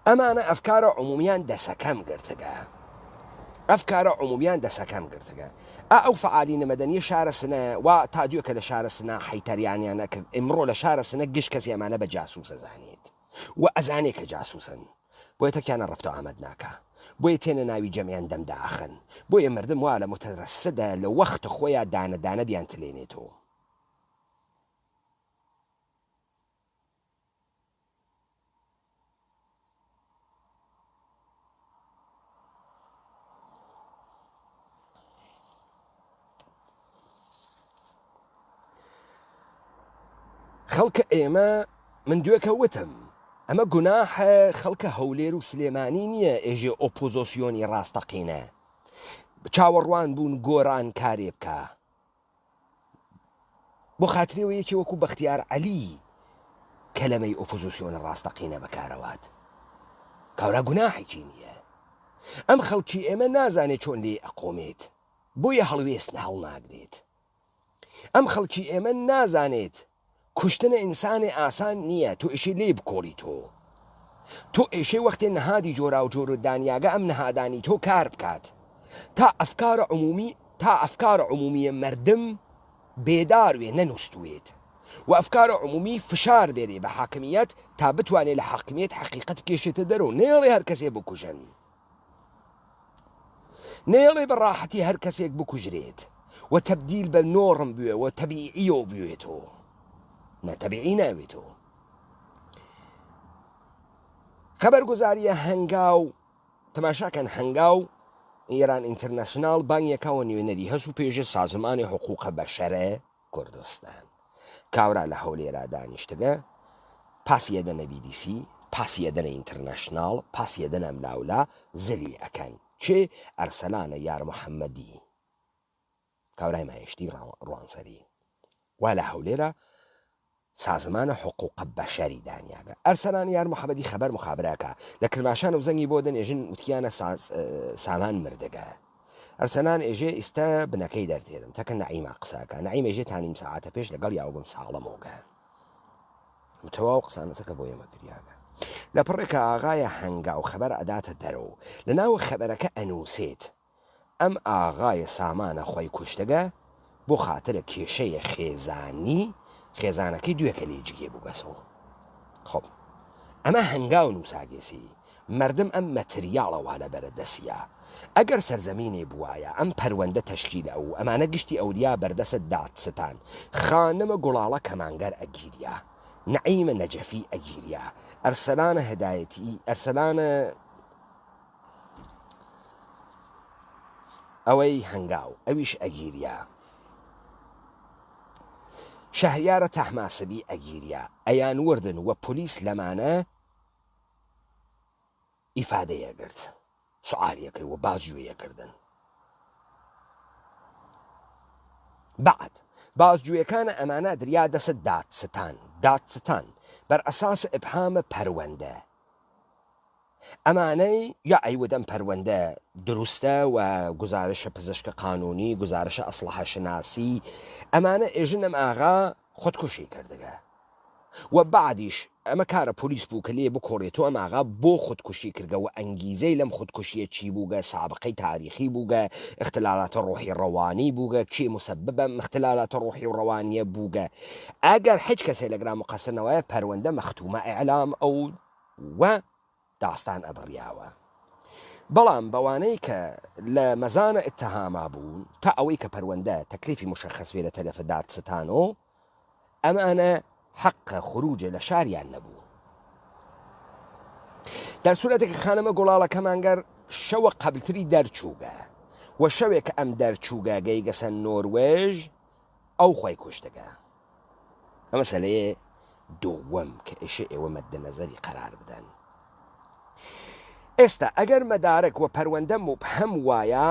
ئەمانە ئەفکارە عمومیان دەسەکەم گرتگە ئەفکارە عمومیان دەسەکەم گرتگە ئا ئەو فعالینە مەدەنیە شارە سنە وا تا دوێکە لە شارە سنە حەیتەریانیان ئەکرد ئمڕۆ لە شارە سنە گشت کەسی ئەمانە بە جاسوس ئەزانێت و ئەزانێ کە جاسوسن بۆیە تەکیانە ڕەفتە ئامەد ناکا بۆیە تێنە ناوی جەمیان دەم داخن بۆیە مردم وا لە مترەسدە لە وەخت خۆیا دانە دانە بیان تلێنێتەوە. خەڵکە ئێمە من دوێکە وتم ئەمە گوناحە خەڵکە هەولێر و سلێمانی نییە ئێژێ ئۆپۆزۆسیۆنی ڕاستەقینە چاوەڕوان بوون گۆران کارێ بکە بۆ خاتری ئەوە یەکێ وەکو بەختیار عەلی کەلەمەی ئۆپۆزیسیۆنە ڕاستەقینە بەکارەوات کاورا گوناحێکی نییە ئەم خەڵکی ئێمە نازانێت چۆن لێ ئەقۆمێت بۆیە هەڵوێست هەڵناگرێت ئەم خەڵکی ئێمە نازانێت کوشتنە ئینسانێ ئاسان نییە تۆ ئێشێ لێی بکۆڵی تۆ تۆ ئێشێ وەختێ نەهادی جۆراوجۆرت دانیاگە ئەم نەهادانی تۆ کار بکات تا ئەفکار عمومی تا ئەفکار عمومیە مەردم بێدار وێ نەنوستوێت و ئەفکار عمومی فشار بێرێ بە حاکمیەت تا بتوانێ لە حاکمیەت حەقیقەت بکێشێتە دەرەوە نەیەڵێ هەر کەسێ بکوژن. نەیەڵێ بە ڕاحەتی هەر کەسێک بکوژرێت و تەبدیل بە نۆڕم بوێ و تەبیعیەوە بوێتەوە نە تەبیعی ناوێتەوە خەبەرگوزاریە هەنگاو تەماشاکەن هەنگاو ئێران ئینتەرناسیوناڵ بانگیەکەوە نوێنەری هەس و پێژە سازمانی حقوقە بەشەرە کوردستان. کاورا لە هەولێرا دانیشتگە، پاسی ئەدەنە بی بی سی، پاسی ئەدەنە ئینترناشناڵ، پاسی ئەدەنە ئەملاولا، زلی ئەکەن. کێ؟ ئەرسەلانە یار محەمەدی. کاورای مایشتی ڕوانسەری. وا لە هەولێرا سازمانە حقوقە بەشەری دانیاگە. ئەرسەلان یار محەمەدی خەبەر مخابرە ئەکا. لە کرماشانەو زەنگی بۆ دەن ئێژن وتیانە سامان مردگە. ئەرسەلان ئێژێ ئیستە بنەکەی دەرتێرم تەکە نەعیما قسە ئەکا نەعیم ئێژێ تا نیم سەعاتە پێش لەگەڵ یاو بم ساڵەمۆگە تەواو قسانەسەکە بۆ ئێمە کریاگە لە پڕێکە ئاغایە هەنگاو خەبەر ئەداتە دەرەوە لە ناوە خەبەرەکە ئەنووسێت. ئەم ئاغایە سامانە خوەی کوشتگە بۆ خاترە کێشەیە خێزانی خێزانەکەی دوێکە لێ جگێ بووگەسەوە خب ئەمە هەنگاو نووساگێسی مەردم ئەم مەتریاڵە وا لە بەرە دەسیا ئەگەر سەرزەمینێ بوایە ئەم پەروەندە تەشکیل ئەو ئەمانە گشتی ئەوریا بەردەسە دادستان خانمە گوڵاڵە کەمانگەر ئەگیریا نەعیمە نەجەفی ئەگیریا ئەرسەلانە هەدایەتی ئەرسەلانە ئەوەی هەنگاو ئەویش ئەگیریا شەهریارە تەهماسبی ئەگیریا ئەیان وردن وە پۆلیس لەمانە ئیفادەی ئەگرت سوعالی ئەکرد و بازجوێی ئەکردن بعد بازجوێکانە ئەمانە دریا دەست دادستان دادستان بەر ئەساس ئبهام پەروەندە ئەمانەی یا ئەیوت ئەم پەروەندە دروستە و گزارشە پزیشکە قانونی گزارشە ئەسڵەحە شناسی ئەمانە ئێژن ئەم ئاغا خودکوشی کردگە و بەعدیش ئەمە کارە پۆلیس بوو کە لێ بکۆڵێتۆ ئەم ئاغا بۆ خودکوشی کردگە و ئەنگیزەی لەم خودکوشیە چی بووگە سابقەی تاریخی بووگە اختلالات ڕۆحی ڕەوانی بووگە کێ مسبب ئەم اختلالات ڕۆحی و ڕەوانیە بووگە ئەگەر هیچ کەسێ لەگرا مقصر نەوایە پەروەندە مەختومە اعلام ئەو و داستان ئەبڕیاوە بەڵام بەوانەی کە لە مەزانە اتهاما بوون تا ئەوەی کە پەروەندە تەکلیفی مشخص بێ لە تەلەفە دادستانۆ ئەمانە حەقە خروجە لە شاریان نەبوو. در صورتی که خانم گوڵاڵە کەمانگەر شەوە قەبلتری دەرچووگە و شەوێک کە ئەم دەرچووگە گەیگەسە نۆروێژ ئەو خۆی کوشتگە. ئەمە مەسەلەیە دووەم کە ئێشێ ئێوە مەدە نەزەری قەرار بدەن. ئێستا ئەگەر مەدارک وە پەروەندە موبهەم وایە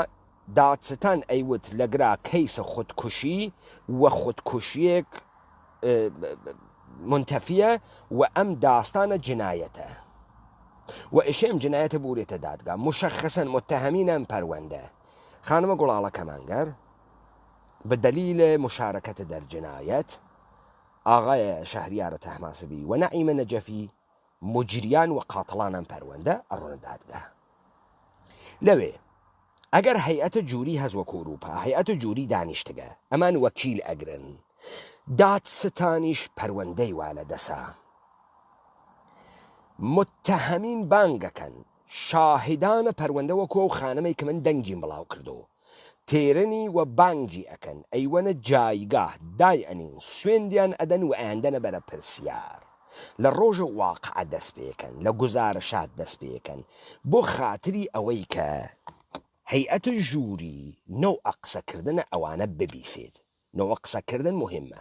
دادستان ئەیوت لەگرا کەیسە خودکوشی وە خودکوشیەک مونتەفیە و ئەم داستانە جنایەتە و ئێشێ ئەم جنایەتە بورێتە دادگا مشخصا متهمین ئەم پەروەندە خانمە گوڵاڵە کەمانگەر بە دلیل مشارکت در جنایت آقای شهریار طهماسبی و نعیمە نەجەفی موجریان و قاتڵان ئەم پەروەندە ئەڕۆنە دادگا لەوێ ئەگەر هەیئەتە جوری هەس وەکو ئوروپا هەیئەتە جوری دانیشتگە ئەمان وەکیل ئەگرن دادستانیش پەروەندەی وا لە دەسا متهمین بانگەکەن شاهدانە پەروەندە وەکو ئەو خانمەی کە من دەنگیم بڵاو کردۆ تێرنی و بانگی ئەکەن ئەیوەنە جایگاه دای ئەنین سوێندیان ئەدەن و ئەیاندەنە بەرە پرسیار لە ڕۆژە واقعە دەست پێکەن لە گوزارشات دەست پێکەن بۆ خاتری ئەوەی کە هەیئەت ژووری نەوعە قسەکردنە ئەوانە ببیسێت نەوعە قسەکردن موهیمە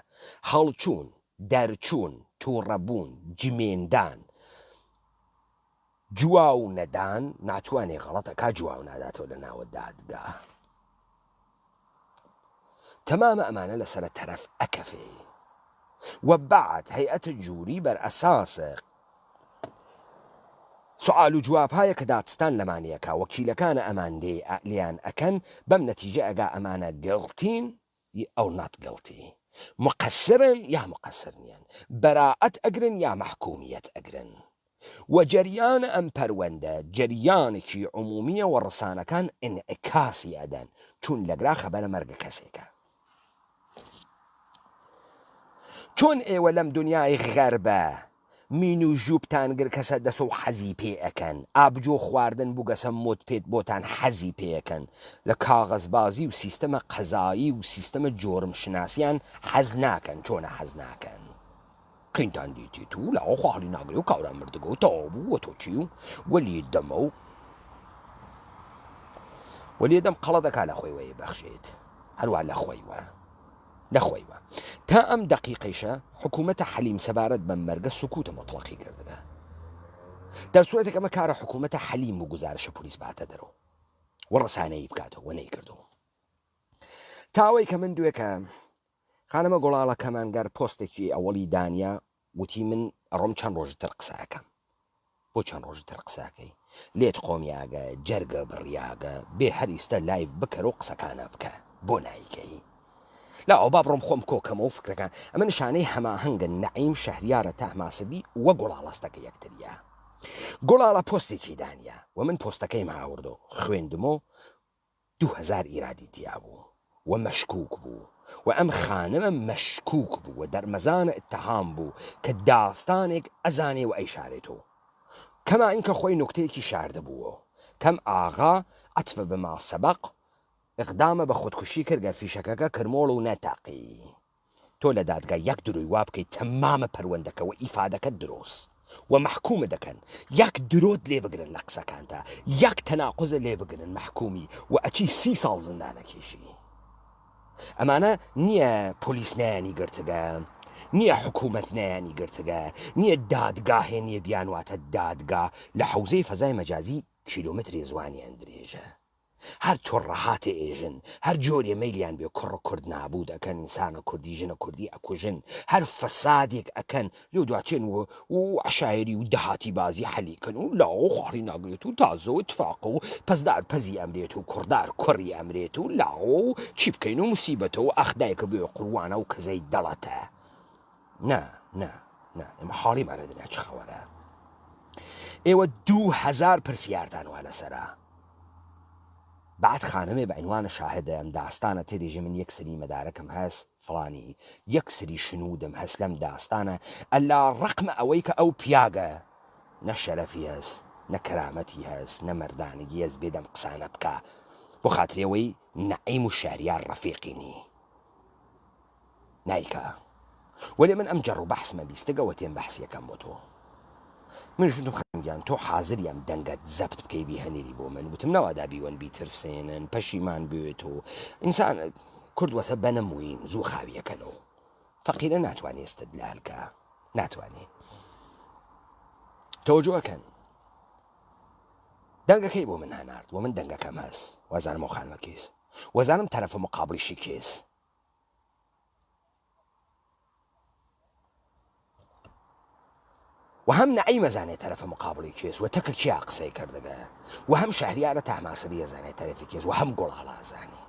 هەڵچوون دەرچوون توڕەبوون جمێندان جواو نەدان ناتوانێ غەڵەت ئەکا جواو ناداتەوە لە ناوە دادگا تەمامە ئەمانە لەسەرە تەرەف ئەکەفێ و بعد هەیئەت جوری بەر ئەساس سوال و جواب هایە کە دادستان لەمانەیەکا وەکیلەکانە ئەمان لێ لێیان ئەکەن بەم نەتیجە ئەگا ئەمانە گڵتین ئەو not guilty مقصرن یا مقصر نیەن بەرائەت ئەگرن یا مەحکومیەت ئەگرن وە جەریان ئەم پەروەندە جەریانێکی عمومیە وە ڕسانەکان ئینعکاسی ئەدەن چون لەگرا خەبەرە مەرگە کەسێکە چۆن ئێوە لەم دنیای غەربە مین و ژوپتان گرکەسە دەس و حەزی پێ ئەکەن ئابجۆ خواردن بوگەسە مۆد پێت بۆتان حەزی پێ ئەکەن لە کاغەزبازی و سیستەمە قەزایی و سیستەمە جۆرم شناسیان حەز ناکەن چۆنە حەز ناکەن قینتان دیتیت و لاوە خوا هەڵی ناگرێ و کاورا مردگە و تەواو بوو وە تۆ چی و وەلی دەمە و وەلی دەم قەڵە دەکا لە خۆی وەیە بەخشێت هەروە لە خۆی وە لە خۆی وە تا ئەم دەقیقەیشە حکوومەتە حەلیم سەبارەت بەم مەرگە سکوتە مطلقی کردگە در صورتێک ئەمە کارە حکوومەتە حەلیم و گزارشە پۆلیس باتە دەرەوە و ڕسانەیی بکاتەوە و نەیکردەوە تاوەی کە من دوێکە خانمە گوڵاڵە کەمانگەر پۆستێکی ئەوەڵی دانیا وتی من ئەڕۆم چەند ڕۆژی تر قسە ئەکەم بۆ چەند ڕۆژی تر قسە ئەکەی لێت قۆمیاگە جەرگە بڕیاگە بێ هەر ئیستە live بکەرەوە قسەکانە بکە بۆ نایکەی لا ئەو با بڕۆم خۆم کۆکەمەوە فکرەکان ئەمە نیشانەی هەماهەنگە نەعیم شەهریارە تەهماسبی وە گوڵاڵەستەکە یەکتریە گوڵاڵە پۆستێکی دانیا و من پۆستەکەیم هاوردۆ خوێندمۆ. 2000 ئیرادی تیا بوو و مەشکوک بوو و ئەم خانمە مەشکوک بوو و دەرمەزانە اتهام بوو کە داستانێک ئەزانێ و ئەیشارێتۆ. کەما ئینکە خۆی نوکتەیەکی شاردبووۆ. کەم ئاغا عەتف بما سبق اقدامە بە خودکوشی کردگە فیشەکەکە کرمۆڵ و نەتەقی. تۆ لە دادگا یەک درۆی وا بکەی تەمامە پەروەندەکە و ئیفادەکەت درۆس و مەحکومت دەکەن یەک درۆت لێ بگرن لە قسەکانتا یەک تەناقوزت لێ بگرن مەحکومی و ئەچی سی ساڵ زندان ئەکێشی ئەمانە نییە پۆلیس نەیانی گرتگە نییە حکوومەت نەیانی گرتگە نییە دادگاهێ نییە بیانواتە دادگا لە حەوزەی فەزای مەجازی کیلۆمەترێ زوانیان درێژە هەر تڕەهاتێ ئێژن هەر جۆرێ مەیلیان بێ کوڕ کورد نابوود ئەکەن ئینسانە کوردی ژنە کوردی ئەکوژن هەر فەسادێک ئەکەن لۆ دواتێن و و عەشایەری و دەهاتی بازی حەلی کەن و لاوە خواڕی ناگرێت و تازە و تفاقە و پەزدار پەزی ئەمرێت و کوڕدار کوڕی ئەمرێت و لاوە و چی بکەین و موسیبەتە و ئاخ دایکە بێ قوروانە و کزەی دەڵەتە نا نا نا ئێمە حاڵیمان لە دنیا چ خەوەرە ئێوە 2000 پرسیارتان وا لەسەرە بعد خانمێ بە عنوان شاهدە ئەم داستانە تێدێژێ من یەک سری مەدارەکم هەس فڵانی یەک سری شنودم هەس لەم داستانە ئەلا ڕەقمە ئەوەی کە ئەو پیاگە نە شەرەفی هەس نە کەرامەتی هەس نە مەردانگی هەس بێدەم قسانە بکا بۆ خاترێەوەی نەعیم و شەهریار ڕەفیقی نی نایکا وەلێ من ئەم جەڕ و بەحسمە بیستگە وەتێم بەحسیەکەم بۆ تۆ منیش وتم خانم گیان تۆ حازری ئەم دەنگەت زەبت بکەی بیهەنێری بۆ من وتم نەوادا بیوەن بیترسێنن پەشیمان بوێت و ئینسان کورد وەسە بەنە موین زوو خاویەکەنەوە فەقیرە ناتوانێ استدلال کە ناتوانێ تەوەجۆکەن دەنگەکەی بۆ من هەنارد و من دەنگەکەم هەس وازانم ئەو خانمە کێس وەزانم تەرەفە مقابڵیشی کێس و هەم نەعیم ئەزانێ تەرەفە مقابڵی کێس و تەکە کیا قسەی کردگە و هەم شەهریارە تەهماسبی ئەزانێ تەرەفی کێس و هەم گوڵاڵە ئەزانێ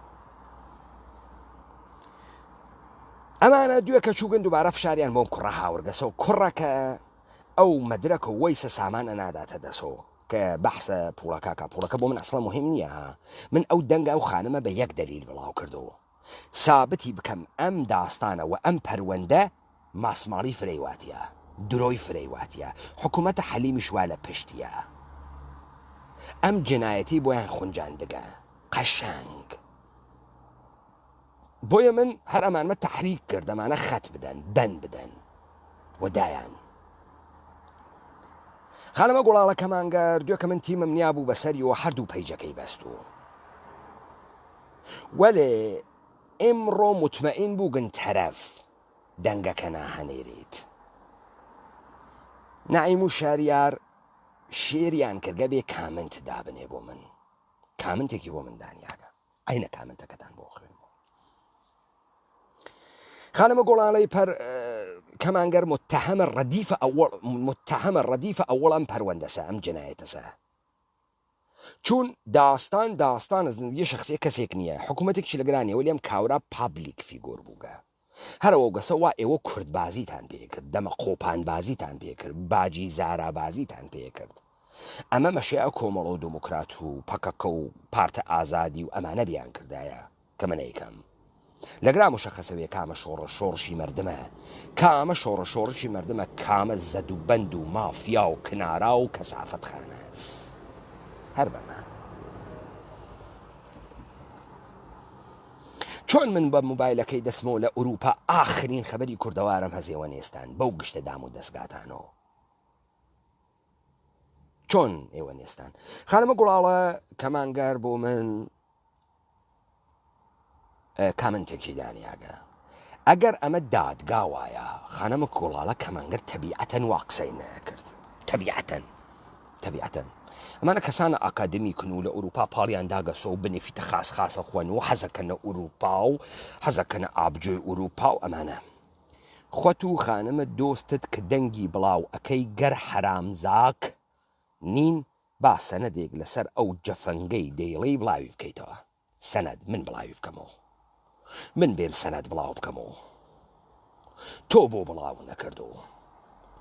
ئەمانە دوێکە چووگن دووبارە فشاریان بۆم کوڕە هاورگەسەوە کوڕەکە ئەو مەدرەکە وەیسە سامان ئەناداتە دەسۆ کە بەحسە پوڵەکە پوڵەکە بۆ من ئەسڵە مهم نییە من ئەو دەنگە ئەو خانمە بە یەک دەلیل بڵاو کردەوە سابتی بکەم ئەم داستانە وە ئەم پەروەندە ماسماڵی فرەی واتیە درۆی فرەی واتیە حکومەتە حەلیمیش وا لە پشتیە ئەم جنایەتەی بۆیان خونجاندگە قەشەنگ بۆیە من هەر ئەمانمە تەحریک کرد ئەمانە خەت بدەن بەن بدەن و دایان خانمە گوڵاڵە کەمانگەر دوێکە من تیمم نیابوو بەسەریەوە هەردوو پەیجەکەی بەستوو وەلێ ئمڕۆ موتمەئین بووگن تەرەف دەنگەکە ناهەنێریت. نەعیم و شاریار شێریان کردگە بێ کامنت دابنێ بۆ من کامنتێکی بۆ من دانیاگە عەینە کامنتەکەتان بۆ خوێنمەوە. خانمە گوڵاڵەی پەر کەمانگەر متهمە ڕەدیفە ئەوەڵ متهمە ڕەدیفە ئەوەڵ ئەم پەروەندەسە ئەم جنایەتەسە چوون داستان داستانە زندگی شەخسیە کەسێک نیە حکومەتێکیش لەگەلا نیە وەلی ئەم کاورا پابلیک فیگۆر بووگە هەر ئەوەوگەسە وا ئێوە کورد بازیتان پێ کرد دەمە قۆپان بازیتان پێ کرد باجی زارا بازیتان پێ کرد ئەمە مەشێ کۆمەڵە و دموکرات و پەکەکە و پارتە ئازادی و ئەمانە بیان کردایە کە من ئەیکەم لەگرا مشەخەسە وێ کامە شۆڕش شۆڕشی مەردمە کامە شۆڕش شۆڕشی مەردمە کامە زەد و بەند و مافیا و کنارا و کەسافەت خانەس هەر بەمە چۆن من بە موبایلەکەی دەستمەوە لە ئوروپا ئاخرین خەبەری کوردەوارم هەزێوە نێستان بەو گشتە دام و دەستگاتانەوە چۆن ئێوە نێستان خانمە گوڵاڵە کەمانگەر بۆ من کامنتێکی دانیاگە ئەگەر ئەمە دادگا وایە خانمە گوڵاڵە کەمانگەر تەبیعەتەن وا قسەی نەکرد تەبیعەتەن تەبیعەتەن ئەمانە کەسانە ئاکادمیکن و لە ئەوروپا پاڵیان داگەسۆ و بنفیتە خاس خاسە خوێن و حەزەکەنە ئەوروپا و حەزەکەنە ئابجۆی ئەوروپا و ئەمانە خۆت و خانمە دۆستت کە دەنگی بڵاو ئەکەی گەر حەرامزاک نین با سەنەدێک لەسەر ئەو جەفەنگەی دەیڵێی بڵاوی بکەیتەوە سەنەد من بڵاوی بکەمەوە من بێم سەنەد بڵاو بکەمەوە تۆ بۆ بڵاو نەکردو.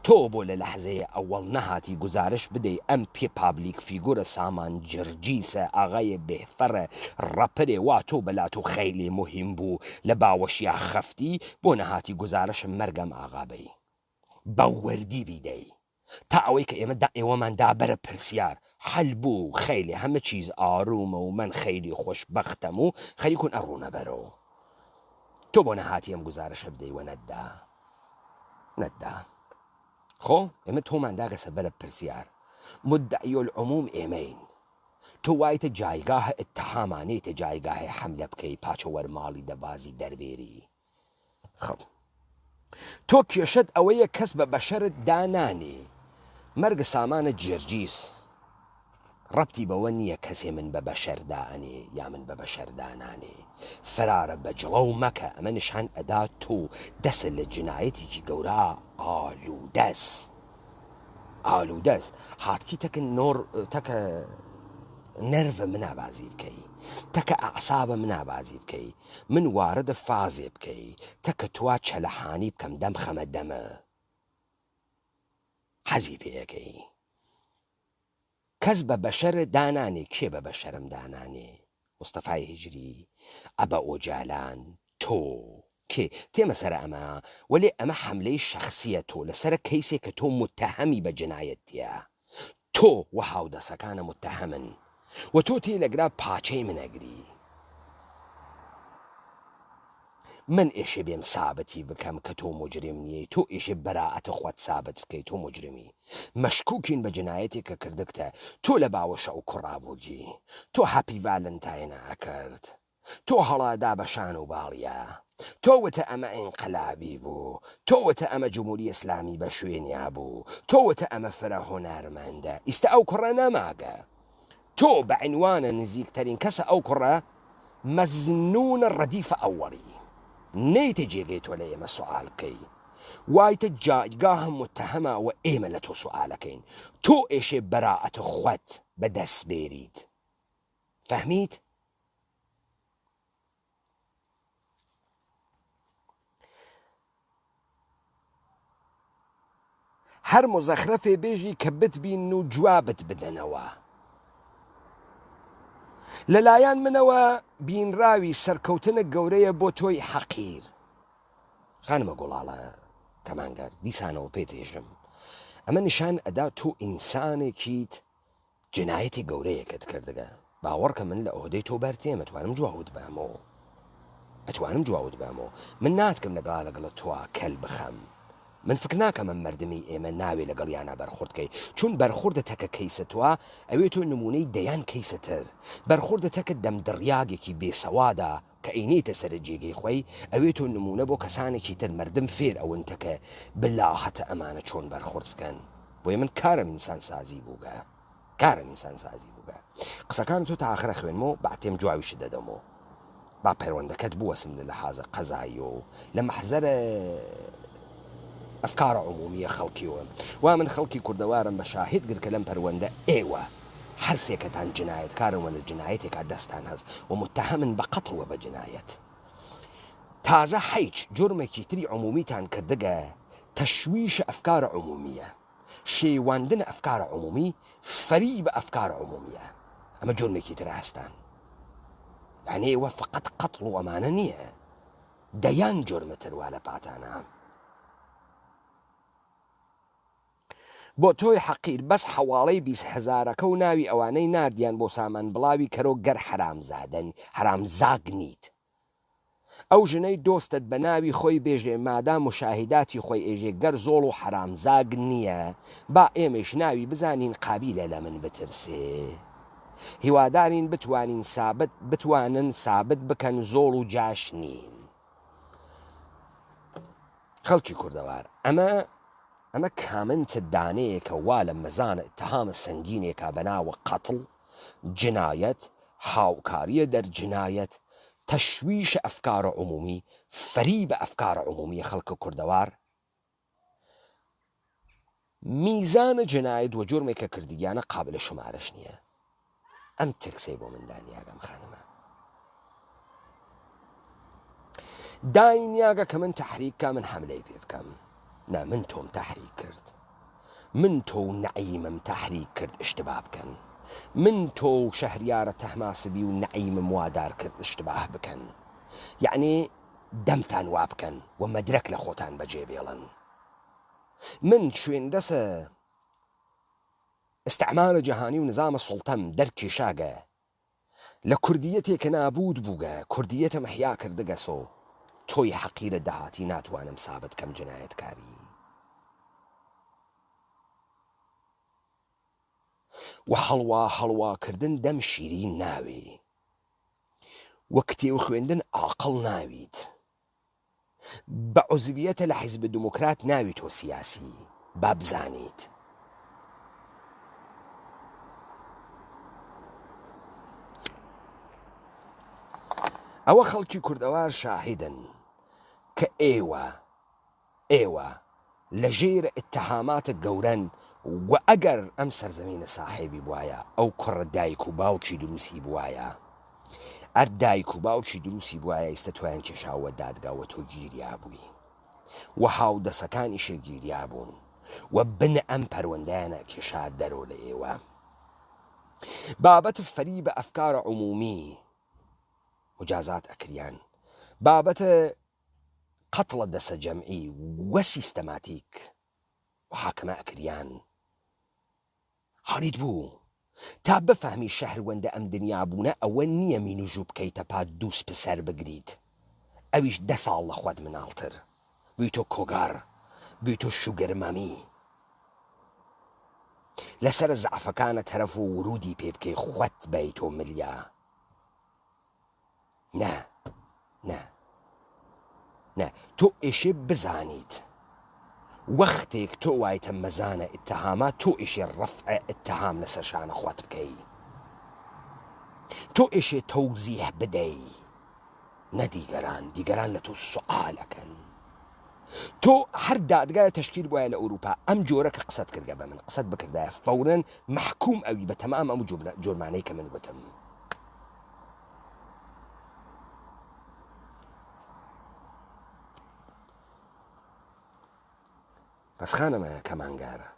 تۆ بۆ لە لەحزەیە ئەوەڵ نەهاتی گوزارش بدەی ئەم پێ public figure ە سامان جرجیسە ئاغایێ بێفەڕە ڕەپرێ وا تۆ بەلا تۆ خەیلێ موهیم بوو لە باوەشیا خەفتی بۆ نەهاتی گوزارشم مەرگەم ئاغا بەی بە وردی بیدەی تا ئەوەی کە ئێمە دا ئێوەمان دا بەرە پرسیار حەل بوو خەیلێ هەمە چیز ئارومە و مەن خەیلی خۆشبەختەم و خەریکون ئەڕوونە بەرەو تۆ بۆ نەهاتی ئەم گوزارشە بدەی وە نەتدا نەتدا خۆ ئێمە تۆمان داگەسە بەرە پرسیار مدعی العموم ئێمەین تۆ وایتە جایگاه اتهامانەیتە جایگاه حملە بکەی پاچە وەرماڵی دەبازی دەربێری خب تۆ کێشەت ئەوەیە کەس بە بەشەرت دانانێ مەرگ سامانە جێرجیس ڕەبتی بەوە نییە کەسێ من بە بەشەر دائەنێ یا من بە بەشەر دانانێ فەرارە بە جڵەو مەکە ئەمە نیشان ئەدا تۆ دەست لە جنایەتێکی گەورە ئالوودەس ئالوودەس هاتکی تەکە نۆر تەکە نەرڤە منا بازی بکەی تەکە ئەعسابە منا بازی بکەی من واردە فازێ بکەی تەکە توا چەلەحانی بکەم دەم خەمە دەمە حەزی پێەکەی کەس بە بەشەر دانانێ کێ بە بەشەرم دانانێ مستەفای هیجری ئەبە ئۆجالان تۆ کێ تێمە سەرە ئەمە وەلێ ئەمە حەملەی شەخسیە تۆ لەسەرە کەیسێک کە تۆ موتەهەمی بە جنایەت تیا تۆ و هاودەسەکانە موتەهەمن و تۆ تێ لەگرا پاچەی من ئەگری من ئێشێ بێم سابتی بکەم کە تۆ موجریم نیەی تۆ ئێشێ بەرائەتە خوەت سابت بکەی تۆ موجرمی مەشکوکین بە جنایەتێک کە کردگتە تۆ لە باوەشە ئەو کوڕا بووگی تۆ happy Valentine ە ئەکرد تۆ هەڵادا بە شان و باڵیا تۆ وتە ئەمە ئینقلابی بوو تۆ وتە ئەمە جمهوری ئیسلامی بە شوێنیا بوو تۆ وتە ئەمە فرە هونەرمەندە ئیستە ئەو کوڕە نەماگە تۆ بە عینوانە نزیکتەرین کەسە ئەو کوڕە مەزنونە ڕەدیفە ئەوەڵی نەیتە جێگەی تۆ لە ئێمە سوئال بکەی وایتە جایگاه متهمە وە ئێمە لە تۆ سوئالەکەین تۆ ئێشێ بەرائەت خوەت بە دەس بێریت فەهمیت؟ هەر مزەخرەفێ بێژی کە بتبینن و جوابت بدەنەوە. لەلایەن منەوە بینراوی سەرکەوتنە گەورەیە بۆ تۆی حەقیر. خانمە گوڵاڵە کەمانگەر دیسانەوە پێت ئێژم ئەمە نیشان ئەدا تۆ ئینسانێکیت جنایەتی گەورەیەکت کردگە باوەڕکە من لە عۆدەی تۆ بەر تێم ئەتوانم جواوت بامەوە ئەتوانم جواوت بامەوە من ناتکم لەگەڵا لەگەڵە تۆا کەل بخەم من فکر ناکەم ئەم مەردمی ئێمە ناوێ لەگەڵیانا بەرخورد کەی چون بەرخوردە تەکە کەیسە تۆا ئەوێ تۆ نمونەی دەیان کەیسە تر بەرخوردە تەکە دەم دڕیاگێکی بێ سەوادا کە ئەینێیتە سەر جێگەی خۆی ئەوێ تۆ نمونە بۆ کەسانێکی تر مەردم فێر ئەون تەکە بلاهەتە ئەمانە چۆن بەرخورد بکەن بۆیە من کارم ئینسان سازی بووگە کارم ئینسان سازی بووگە قسەکان تۆ تا ئاخرە خوێنمەوە بەعتێم جواویشت دەدەمەوە با پەروەندەکەت بوەسم لە لەحازە قەزایی و لە مەحزەرە ئەفکار عمومیە خەڵکیەوە وا من خەڵکی کوردەوارم بە شاهید گر کە لەم پەروەندە ئێوە هەر سێکەتان جنایەتکارن وە لە جنایەتێکا دەستان هەس و متهمن بە قەتڵ وە بە جنایەت تازە حیچ جرمێکی تری عمومیتان کردگە تشویش افکار عمومیە شێواندن افکار عمومی فریب افکار عمومیە ئەمە جرمێکی ترە هەستان یعنی ئێوە فقط قەتڵ و ئەمانە نییە دەیان جرمە تر وا لە پاتانە. بۆ تۆی حەقیر بەس حەواڵەی 20 هەزارەکە و ناوی ئەوانەی ناردیان بۆ سامان بڵاوی کەرۆ گەر حەرامزادەن حەرامزاگ نیت ئەو ژنەی دۆستت بە ناوی خۆی بێژێ مادام مشاهیداتی خۆی ئێژێ گەر زۆڵ و حەرامزاگ نیە با ئێمەیش ناوی بزانین قابیلە لە من بترسێ هیوادارین بتوانین سابت بتوانن سابت بکەن زۆڵ و جاش نین. خەڵکی کوردەوار ئەمە ئەمە کامنت دانەیەکە وا لە مەزانە اتهامە سەنگینێکا بەناوە قەتڵ جنایەت هاوکاریە دەر جنایەت تشویش افکار عمومی فریب افکار عمومی خەڵک کوردەوار میزان جنایت و جرمێک کە کردگیانە قابل شمارش نییە ئەم تێکسەی بۆ من دانیاگەم خانمە داینیاگە کە من تحریک کا من حملەی پێ بکەم. نا من تۆم تەحریک کرد. من تۆ و نەعیمم تەحریک کرد ئشتبا بکەن. من تۆ و شەهریارە تەهماسبی و نەعیمم وادار کرد ئشتباه بکەن. یەعنی دەمتان وا بکەن و مەدرەک لە خۆتان بەجێ بێڵن. من شوێندەسە ئستعمار جەهانی و نزام سوڵتەم دەرکێشاگە لە کوردیەتێ کە نابوود بووگە کوردیەتم ئحیا کردگەسۆ تۆی حەقیرە دەهاتی ناتوانم سابت کەم جنایەتکاری وە هەڵوا هەڵوا کردن دەم شیرین ناوێ وە کتێو خوێندن ئاقڵ ناویت. بە عوزویەتە لە حیزب دموکرات ناوی تۆ سیاسی با بزانیت. ئەوە خەڵکی کوردەوار شاهیدن کە ئێوە ئێوە لە ژێر ئیتهاماتە گەورەن و ئەگەر ئەم سەرزەمینە ساحێبی بوایە ئەو کوڕە دایک و باوکی دروستی بوایە ئەر دایک و باوکی دروستی بوایە ئیستە تۆیان کێشاوە دادگا وە تۆ گیریابووی و هاودەسەکانیشێ گیریابوون و بن ئەم پەروەندەیانە کێشا دەرۆ لە ئێوە بابەت فەریب ئەفکار عمومی مجازات ئەکریان بابەت قەتڵە دەسەجەمعی و سیستەماتیک محاکمە ئەکریان حالیت بوو تا بفهمی شەهروەندە ئەم دنیا بوونە ئەوە نییە مینوژوو بکەیتە پا دووس پسەر بگریت ئەویش دە ساڵ لە خوەت مناڵتر بویتۆ cougar بویتۆ sugar mommy لەسەر زەعفەکانە تەرەف و ورودی پێ بکەی خوەت بەیتۆ ملیا نا نا نا تۆ ئێشێ بزانیت وەختێک تۆ وایتە مەزانە ئیتهاما تۆ ئێشێ ڕەفع ئیتهام لەسەر شانە خوەت بکەی تۆ ئێشێ تەوزیح بدەی نە دیگەران دیگەران لە تۆ سوئال ئەکەن تۆ هەر دادگای تەشکیل بوایە لە ئەوروپا ئەم جۆرە کە قسەت کردگە بە من قسەت بکردایە فەورەن مەحکوم ئەوی بە تەمام ئەم جۆرمانەی کە من گوتم بەس خانمە کەمانگارە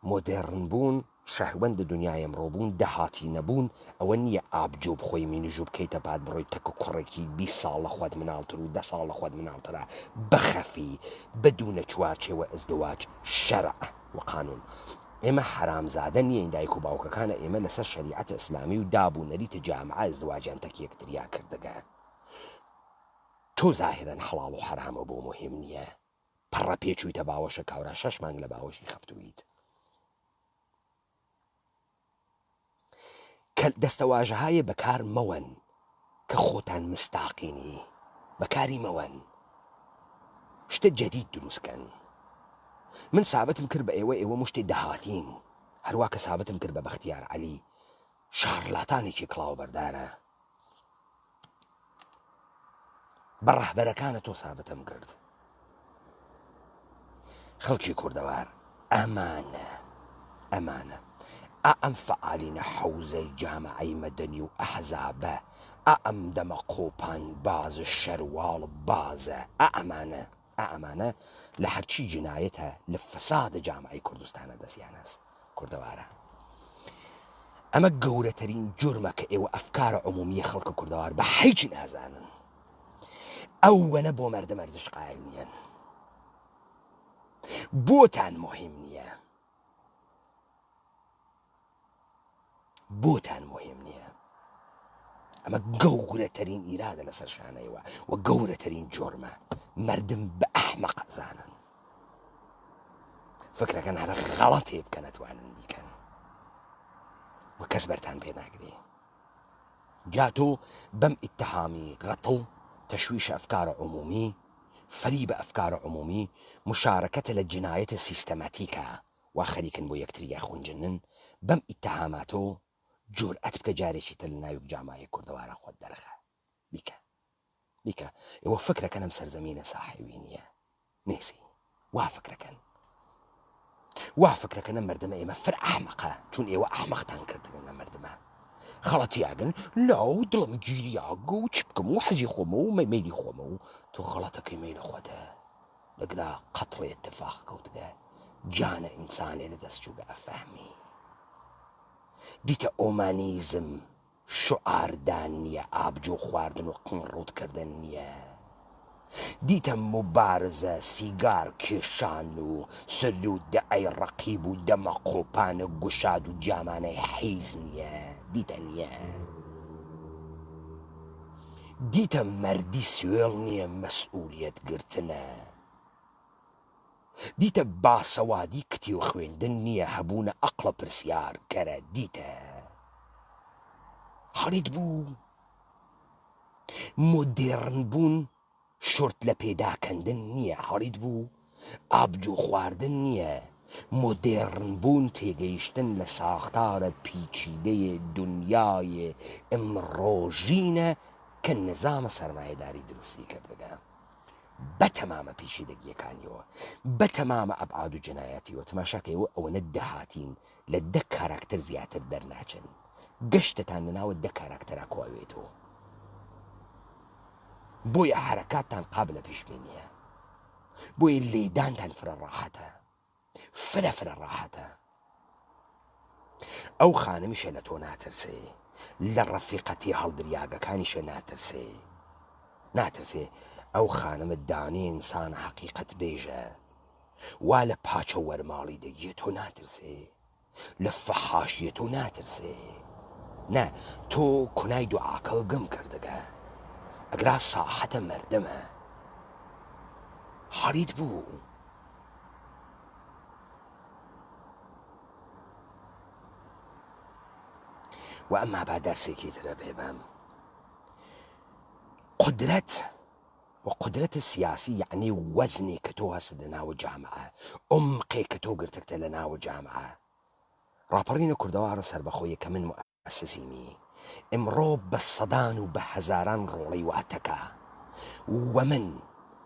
مۆدێڕن بوون شەهروەند دنیای ئەمڕۆ بوون دەهاتی نەبوون ئەوە نییە ئابجۆ بخۆی مینژوو بکەیتە پات بڕۆی تەک کوڕێکی 20 ساڵ لە خۆت مناڵتر و دە ساڵ لە خۆت مناڵترە بخەفی بدونە چوارچێوە ئزدواج شەرع و قانون ئێمە حەرامزادە نیین دایک و باوکەکانە ئێمە لەسەر شەریعەت ئیسلامی و داب و نەریت جامعە ئزدواجیان تەک یەکتریا کردگە تۆ زاهیرەن حەڵاڵ و حەرامە بۆ موهیم نییە پەڕە پێ چوویتە باوەشە کاورا شەش مانگ لە باوەشی خەفتوویت کە دەستەواژەهایێ بەکار مەوەن کە خۆتان مستاقینی بەکاری مەوەن شتە جەدید دروست کەن من سابتم کرد بە ئێوە ئێوە مشتێ دەهاتین هەروا کە سابتم کرد بە بەختیار عەلی شارلاتانێکی کڵاو بەردارە بە ڕەهبەرەکانە تۆ سابتم کرد خەڵکی کوردەوار ئەمانە ئەمانە ئا ئەم فەعالینە حەوزەی جامعەی مەدەنی و ئەحزابە ئا ئەم دەمە قۆپان باز شەرواڵ بازە ئا ئەمانە ئا ئەمانە لە هەرچی جنایەتە لە فەسادە جامعەی کوردستانە دەستیان هەست کوردەوارە ئەمە گەورەترین جورمە کە ئێوە ئەفکارە عمومیە خەڵکە کوردەوار بە حیچ نازانن ئەوەنە بۆ مەردم ئەرزش قایل نییەن بۆتان مهم نییە بۆتان مهم نییە ئەمە گەورەترین ئیرادە لەسەر شانەیەوە و گەورەترین جۆرمە مردم بە ئەحمەق زانن فکرەکەن هەرە غەڵەتێ بکەن ئەتوانن بیکەن و کەس بەرتان پێ ناگرێ جا تۆ بەم ئیتهامی غەتڵ تەشویش ئەفکار عمومی فریب ئەفکار عمومی مشارکەتە لە جنایەتە سیستەماتیکە وا خەریکن بۆ یەکتری یاخونجنن بەم ئیتهاماتۆ جورئەت بکە جارێکی تر لە ناویک جامایە کوردەوارە خۆت دەرخە بیکە بیکە ئێوە فکرەکەن ئەم سەرزەمینە ساحێوی نییە نێسی وا فکرەکەن وا فکرەکەن ئەم مردمە ئێمە فر ئەحمەقە چون ئێوە ئەحمەقتان کردن لە مردمە خەڵەتیاگن لاو دڵم گیریاگە و چ بکەم و حەزی خۆمە و مەیلی خۆمە و تۆ خەڵەتەکەی مەیلە خۆتە. لەگرا قەتڵێ ئتفاق کەوتگە گیانە ئنسانێ لە دەس چووگە ئەفەهمی دیتە ئۆمانیزم شوعاردان نییە ئابجو خواردن و قنگ ڕووت کردن نییە دیتە موبارزە سیگار کێشان و سرود دە ئەی ڕەقیب و دەمە قۆپان و گوشاد و جامانەی حیز نییە دیتە نییە دیتە مەردی سوێڵ نییە مەسئولیەت گرتنە. دیتە باسەوادی کتێو خوێندن نییە هەبوونە ئەقڵە پرسیار کەرە دیتە حاڵیت بوو مۆدێڕن بوون شۆرت لە پێداکەندن نییە حاڵیت بوو ئابجو خواردن نییە مۆدێڕن بوون تێگەیشتن لە ساختارە پیچیدەیە دنیای ئمڕۆژینە کە نزامە سەرمایەداری دروستی کردگە. بە تەمامە پیچیدەگیەکانیەوە بە تەمامە ئەبعاد و جەنایاتیەوە تەماشاکە ئێوە ئەوەنە دەهاتین لە دە کاراکتەر زیاتر دەرناچن گەشتتان لە ناوە دە کاراکتەرا کۆئەوێتەوە بۆیە حەرەکاتتان قابلە پیشبینیە بۆیە لێدانتان فرە ڕاحەتە فرە فرە ڕاحەتە ئەو خانمیشە لە تۆ ناترسێ لە ڕەفیقە تێهەڵدریاگەکانیشە ناترسێ ناترسێ ئەو خانمە دانێ ئینسانە حەقیقەت بێژە وا لە پاچە وەرماڵی دەگیە تۆ ناترسێ لە فەحاشیە تۆ ناترسێ نە تۆ کونای دوعاکە گم کردگە ئەگرا ساحەتە مەردمە حاڵیت بوو و ئەمما با دەرسێکی ترە پێ بەم قدرەت و قدرەت سیاسی یعنی وەزنێک کە تۆ هەست لە ناوە جامعە عمقێک کە تۆ گرتگتە لە ناوە جامعە ڕاپەڕینە کوردەوارە سەربەخۆیە کە من ئەسسیمی ئمڕۆ بە سەدان و بە هەزاران ڕۆڵەی وا تەکا وە من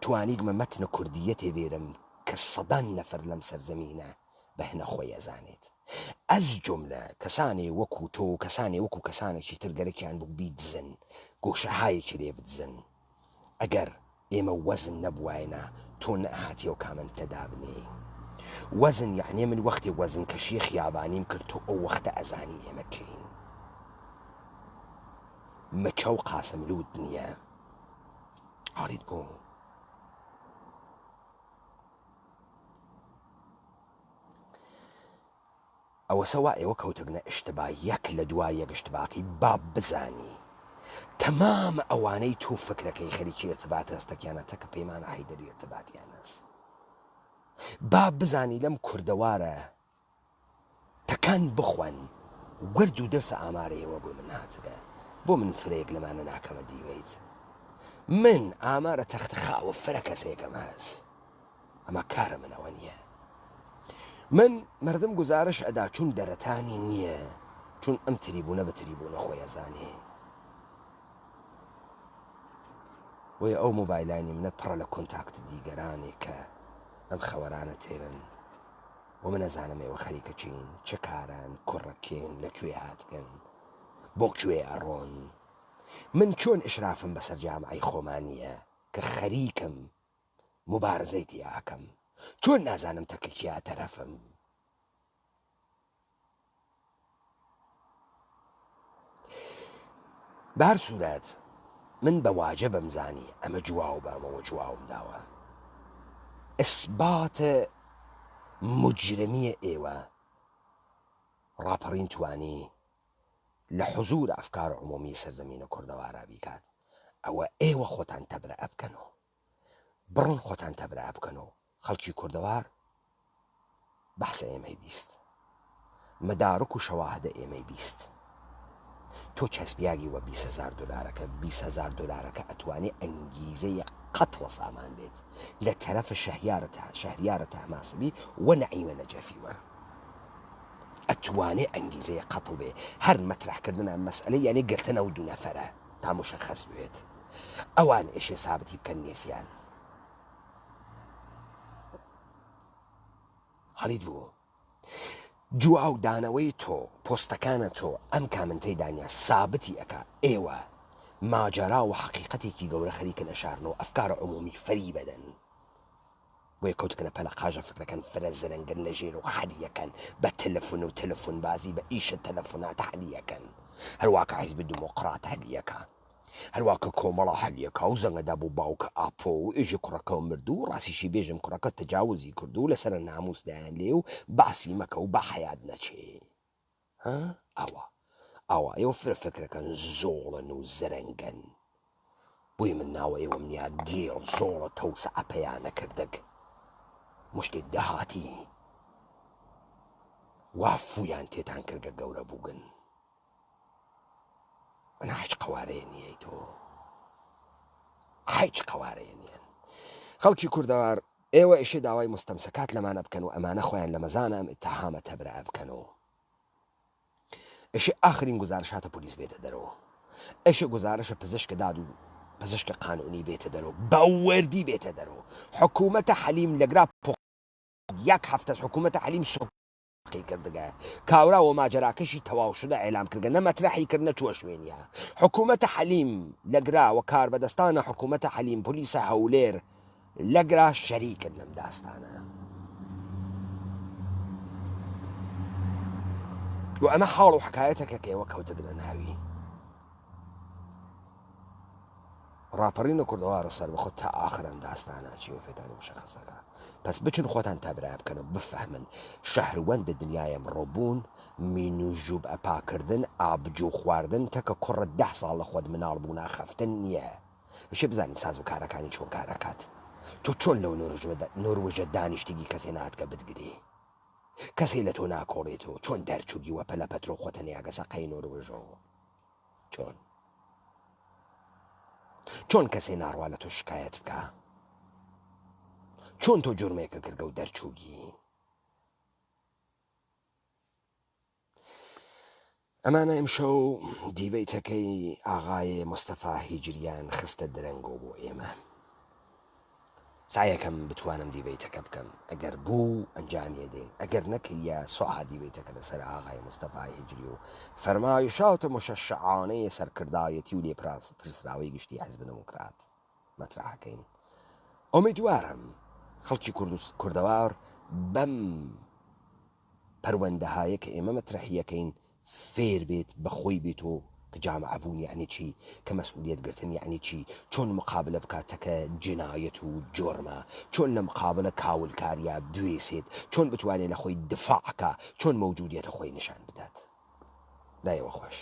توانیگمە مەتنە کوردییەتێ بێرم کە سەدان نەفەر لەم سەرزەمینە بەهنە خوەی ئەزانێت ئەز جوملە کەسانێ وەکوو تۆ و کەسانێ وەکوو کەسانێکی تر گەرەکیان بوو بیدزن گۆشەهایەکی لێ بدزن ئەگەر ئێمە وەزن نەبواینا تۆ نەئەهاتی ئەو کامنتە دابنێی وەزن یەعنی من وەختێ وەزن کەشی خیابانیم کرد تۆ ئەو وەختە ئەزانی ئێمە کێین مەچە و قاسملووت نییە حاڵیت بۆ ئەوەسە وا ئێوە کەوتگنە ئشتبا یەک لە دوا یەک ئشتباکەی با بزانی تەمام ئەوانەی تو فکرەکەی خەریکی ئرتبات هەس تەکیانە تەکە پەیمانە حەیدەری ئرتباتیان هەس با بزانی لەم کوردەوارە تەکان بخوەن گورد و درسە ئامارە ئێوە بۆ من هاتگە بۆ من فرەیەک لەمانە ناکەمە دیبەیت من ئامارە تەختە خاوە فرە کەسێکم هەس ئەمە کارە من ئەوە نییە من مردم گزارش ئەدا چون دەرەتانی نییە چون ئەم تریبوونە بە تریبوونە خۆی ئەزانێ بۆیە ئەو مۆبایلانی منە پڕە لە کۆنتاکت دیگەرانێک کە ئەم خەوەرانە تێرن و من ئەزانم ئێوە خەریکە چین چ کاران کوڕەکێن لە کوێ هاتگەن بۆ کوێ ئەڕۆن من چۆن ئشرافم بەسەر جامعەی خۆمانیە کە خەریکم موبارزەی تیا ئەکەم چۆن نازانم تەکە کیا تەرەفم. بە هەر سورەت من بە واجبم زانی ئەمە جواو بامەوە جواوم داوە ئیسبات مجرمیە ئێوە ڕاپەڕین توانی لە حزور ئەفکار عمومی سەرزەمینە کوردەوارا بیکات ئەوە ئێوە خۆتان تەبرەئە بکەنەوە بڕۆن خۆتان تەبرا بکەن و خەڵکی کوردەوار بەحسە ئێمەی 20 مەدارک و شەواهدە ئێمەی 20 تۆ چەسپیاگی وە 20هزار دلارەکە 20هزار دلارەکە ئەتوانێ ئەنگیزەی قەتڵە سامان بێت لە تەرەف شەهیارە شەهریارە تەهماسبی وە نەعیمە نەجەفیوە ئەتوانێ ئەنگیزەی قەتڵ بێ هەر مەترحکردنە مەسئلە یانێ گرتنە و دوو نەفەرە تا مشەخەس بوێت ئەوان ئێشێ سابتی بکەن نێسیان حاڵیت بوو جواو دانەوەی تۆ پۆستەکانە تۆ ئەم کامنتەی دانیا سابتی ئەکا ئێوە ماجەرا و حەقیقەتێکی گەورە خەریکن ئەشارنەوە ئەفکار عمومی فەریبەدەن. بۆیە کەوتگنە پەلەقاژە فکرەکەن فرە زرنگن لە ژێر و حەلیەکەن بە تەلەفون و تەلەفون بازی بە ئیشە تەلەفونات حەلیەکەن هەروا کە حیزب دموقرات حەلیەکە هەروا کە کۆمەڵە حەلیەکا و زەنگەدا بۆ باوکە ئاپۆ و ئێژێ کوڕەکە مرد و ڕاستیشی بێژم کوڕەکە تەجاوزی کرد و لەسەرە ناموس دایان لێ و باسی مەکە و با حەیات نەچێ. ها ئاوا ئاوا ئێوە فرە فکرەکەن زۆڵن و زرنگن بۆیە من ناوە ئێوەم نیا گێڵ زۆڵە تەوسعە پەیا نەکردگ مشتێ دەهاتی وا فویان تێتان کردگە گەورە بووگن ئەنا هیچ قەوارەیە نییە تۆ هیچ قەوارەیە نییە خەڵکی کوردەوار ئێوە ئێشێ داوای مستەمسەکات لەمانە بکەن و ئەمانە خۆیان لە مەزانە ئەم ئیتهامە تەبرئە بکەن و ئێشێ ئاخرین گوزارشاتە پۆلیس بێتە دەرەوە ئێشێ گوزارشە پزیشکە داد و پزیشکە قانونی بێتە دەرەوە بە وردی بێتە دەرەوە حکوومەتە حەلیم لەگرا یەک هەفتەس حکوومەتە حەلیم سۆ قی کردگە کاورا وە ماجەراکەشی تەواو شدە ئیعلام کردگە نە مەترەحی کرد نە چوە شوێنیا حکومەتە حەلیم لەگرا وە کاربەدەستانە حکومەتە حەلیم پولیسە هەولێر لەگرا شەریکن لەم داستانە و ئەمە حاڵ و حکایەتەکە کە ئێوە کەوتگنە ناوی. ڕاپەڕینە کوردەوارە سەربەخۆ تا ئاخر ئەم داستانە ئەچی و فێتانی مشەخەسەکە پەس بچن خۆتان تەبرا بکەن و بفەهمن شەهروەند دنیای ئەمڕۆ بوون مینوژوب ئەپاکردن ئابجو خواردن تەکە کوڕت دە ساڵ لە خۆت مناڵ بوونا خەفتن نییە ئەشێ بزانی ساز و کارەکانی چۆن کار ئەکات تۆ چۆن لەو نۆروژە دانیشتگی کەسێ ناتگە بتگرێ کەسێ لە تۆ ناکۆڵێتەوە چۆن دەرچووگی وە پەلە پەترۆ خۆتە نیاگەسە قەی نۆروژۆ چۆن چۆن کەسێ ناڕوا لە تۆ شکایەت بکا چۆن تۆ جورمێکە کردگە و دەرچووگی ئەمانە ئیمشەو دیبەیتەکەی ئاغایێ مستەفا هیجریان خستە درەنگۆ بۆ ئێمە سعیەکەم بتوانم دیبەیتەکە بکەم ئەگەر بوو ئەنجامی ئەدەین ئەگەر نەکریا سوعا دیبەیتەکە لەسەر ئاغای مستەفای هیجری و فەرمایشات مشەشعانەی سەرکردایەتی و لێپرسراوەی گشتی حزب دموکرات مەترەحەکەین ئومیدوارم خەڵکی کوردەوار بەم پەروەندەهایە کە ئێمە مەترەحیەکەین فێر بێت بە خۆی بێت و کە جامعە بوون یەعنی چی، کە مەسئولیەت گرتن یەعنی چی، چۆن مقابلە بکات تەکە جنایەت و جۆرمە، چۆن لە مقابلە کاولکاریا بوێسێت، چۆن بتوانێت لە خۆی دفاع کا، چۆن مەوجودیەتە خۆی نیشان بدات. لای ئێوە خۆش.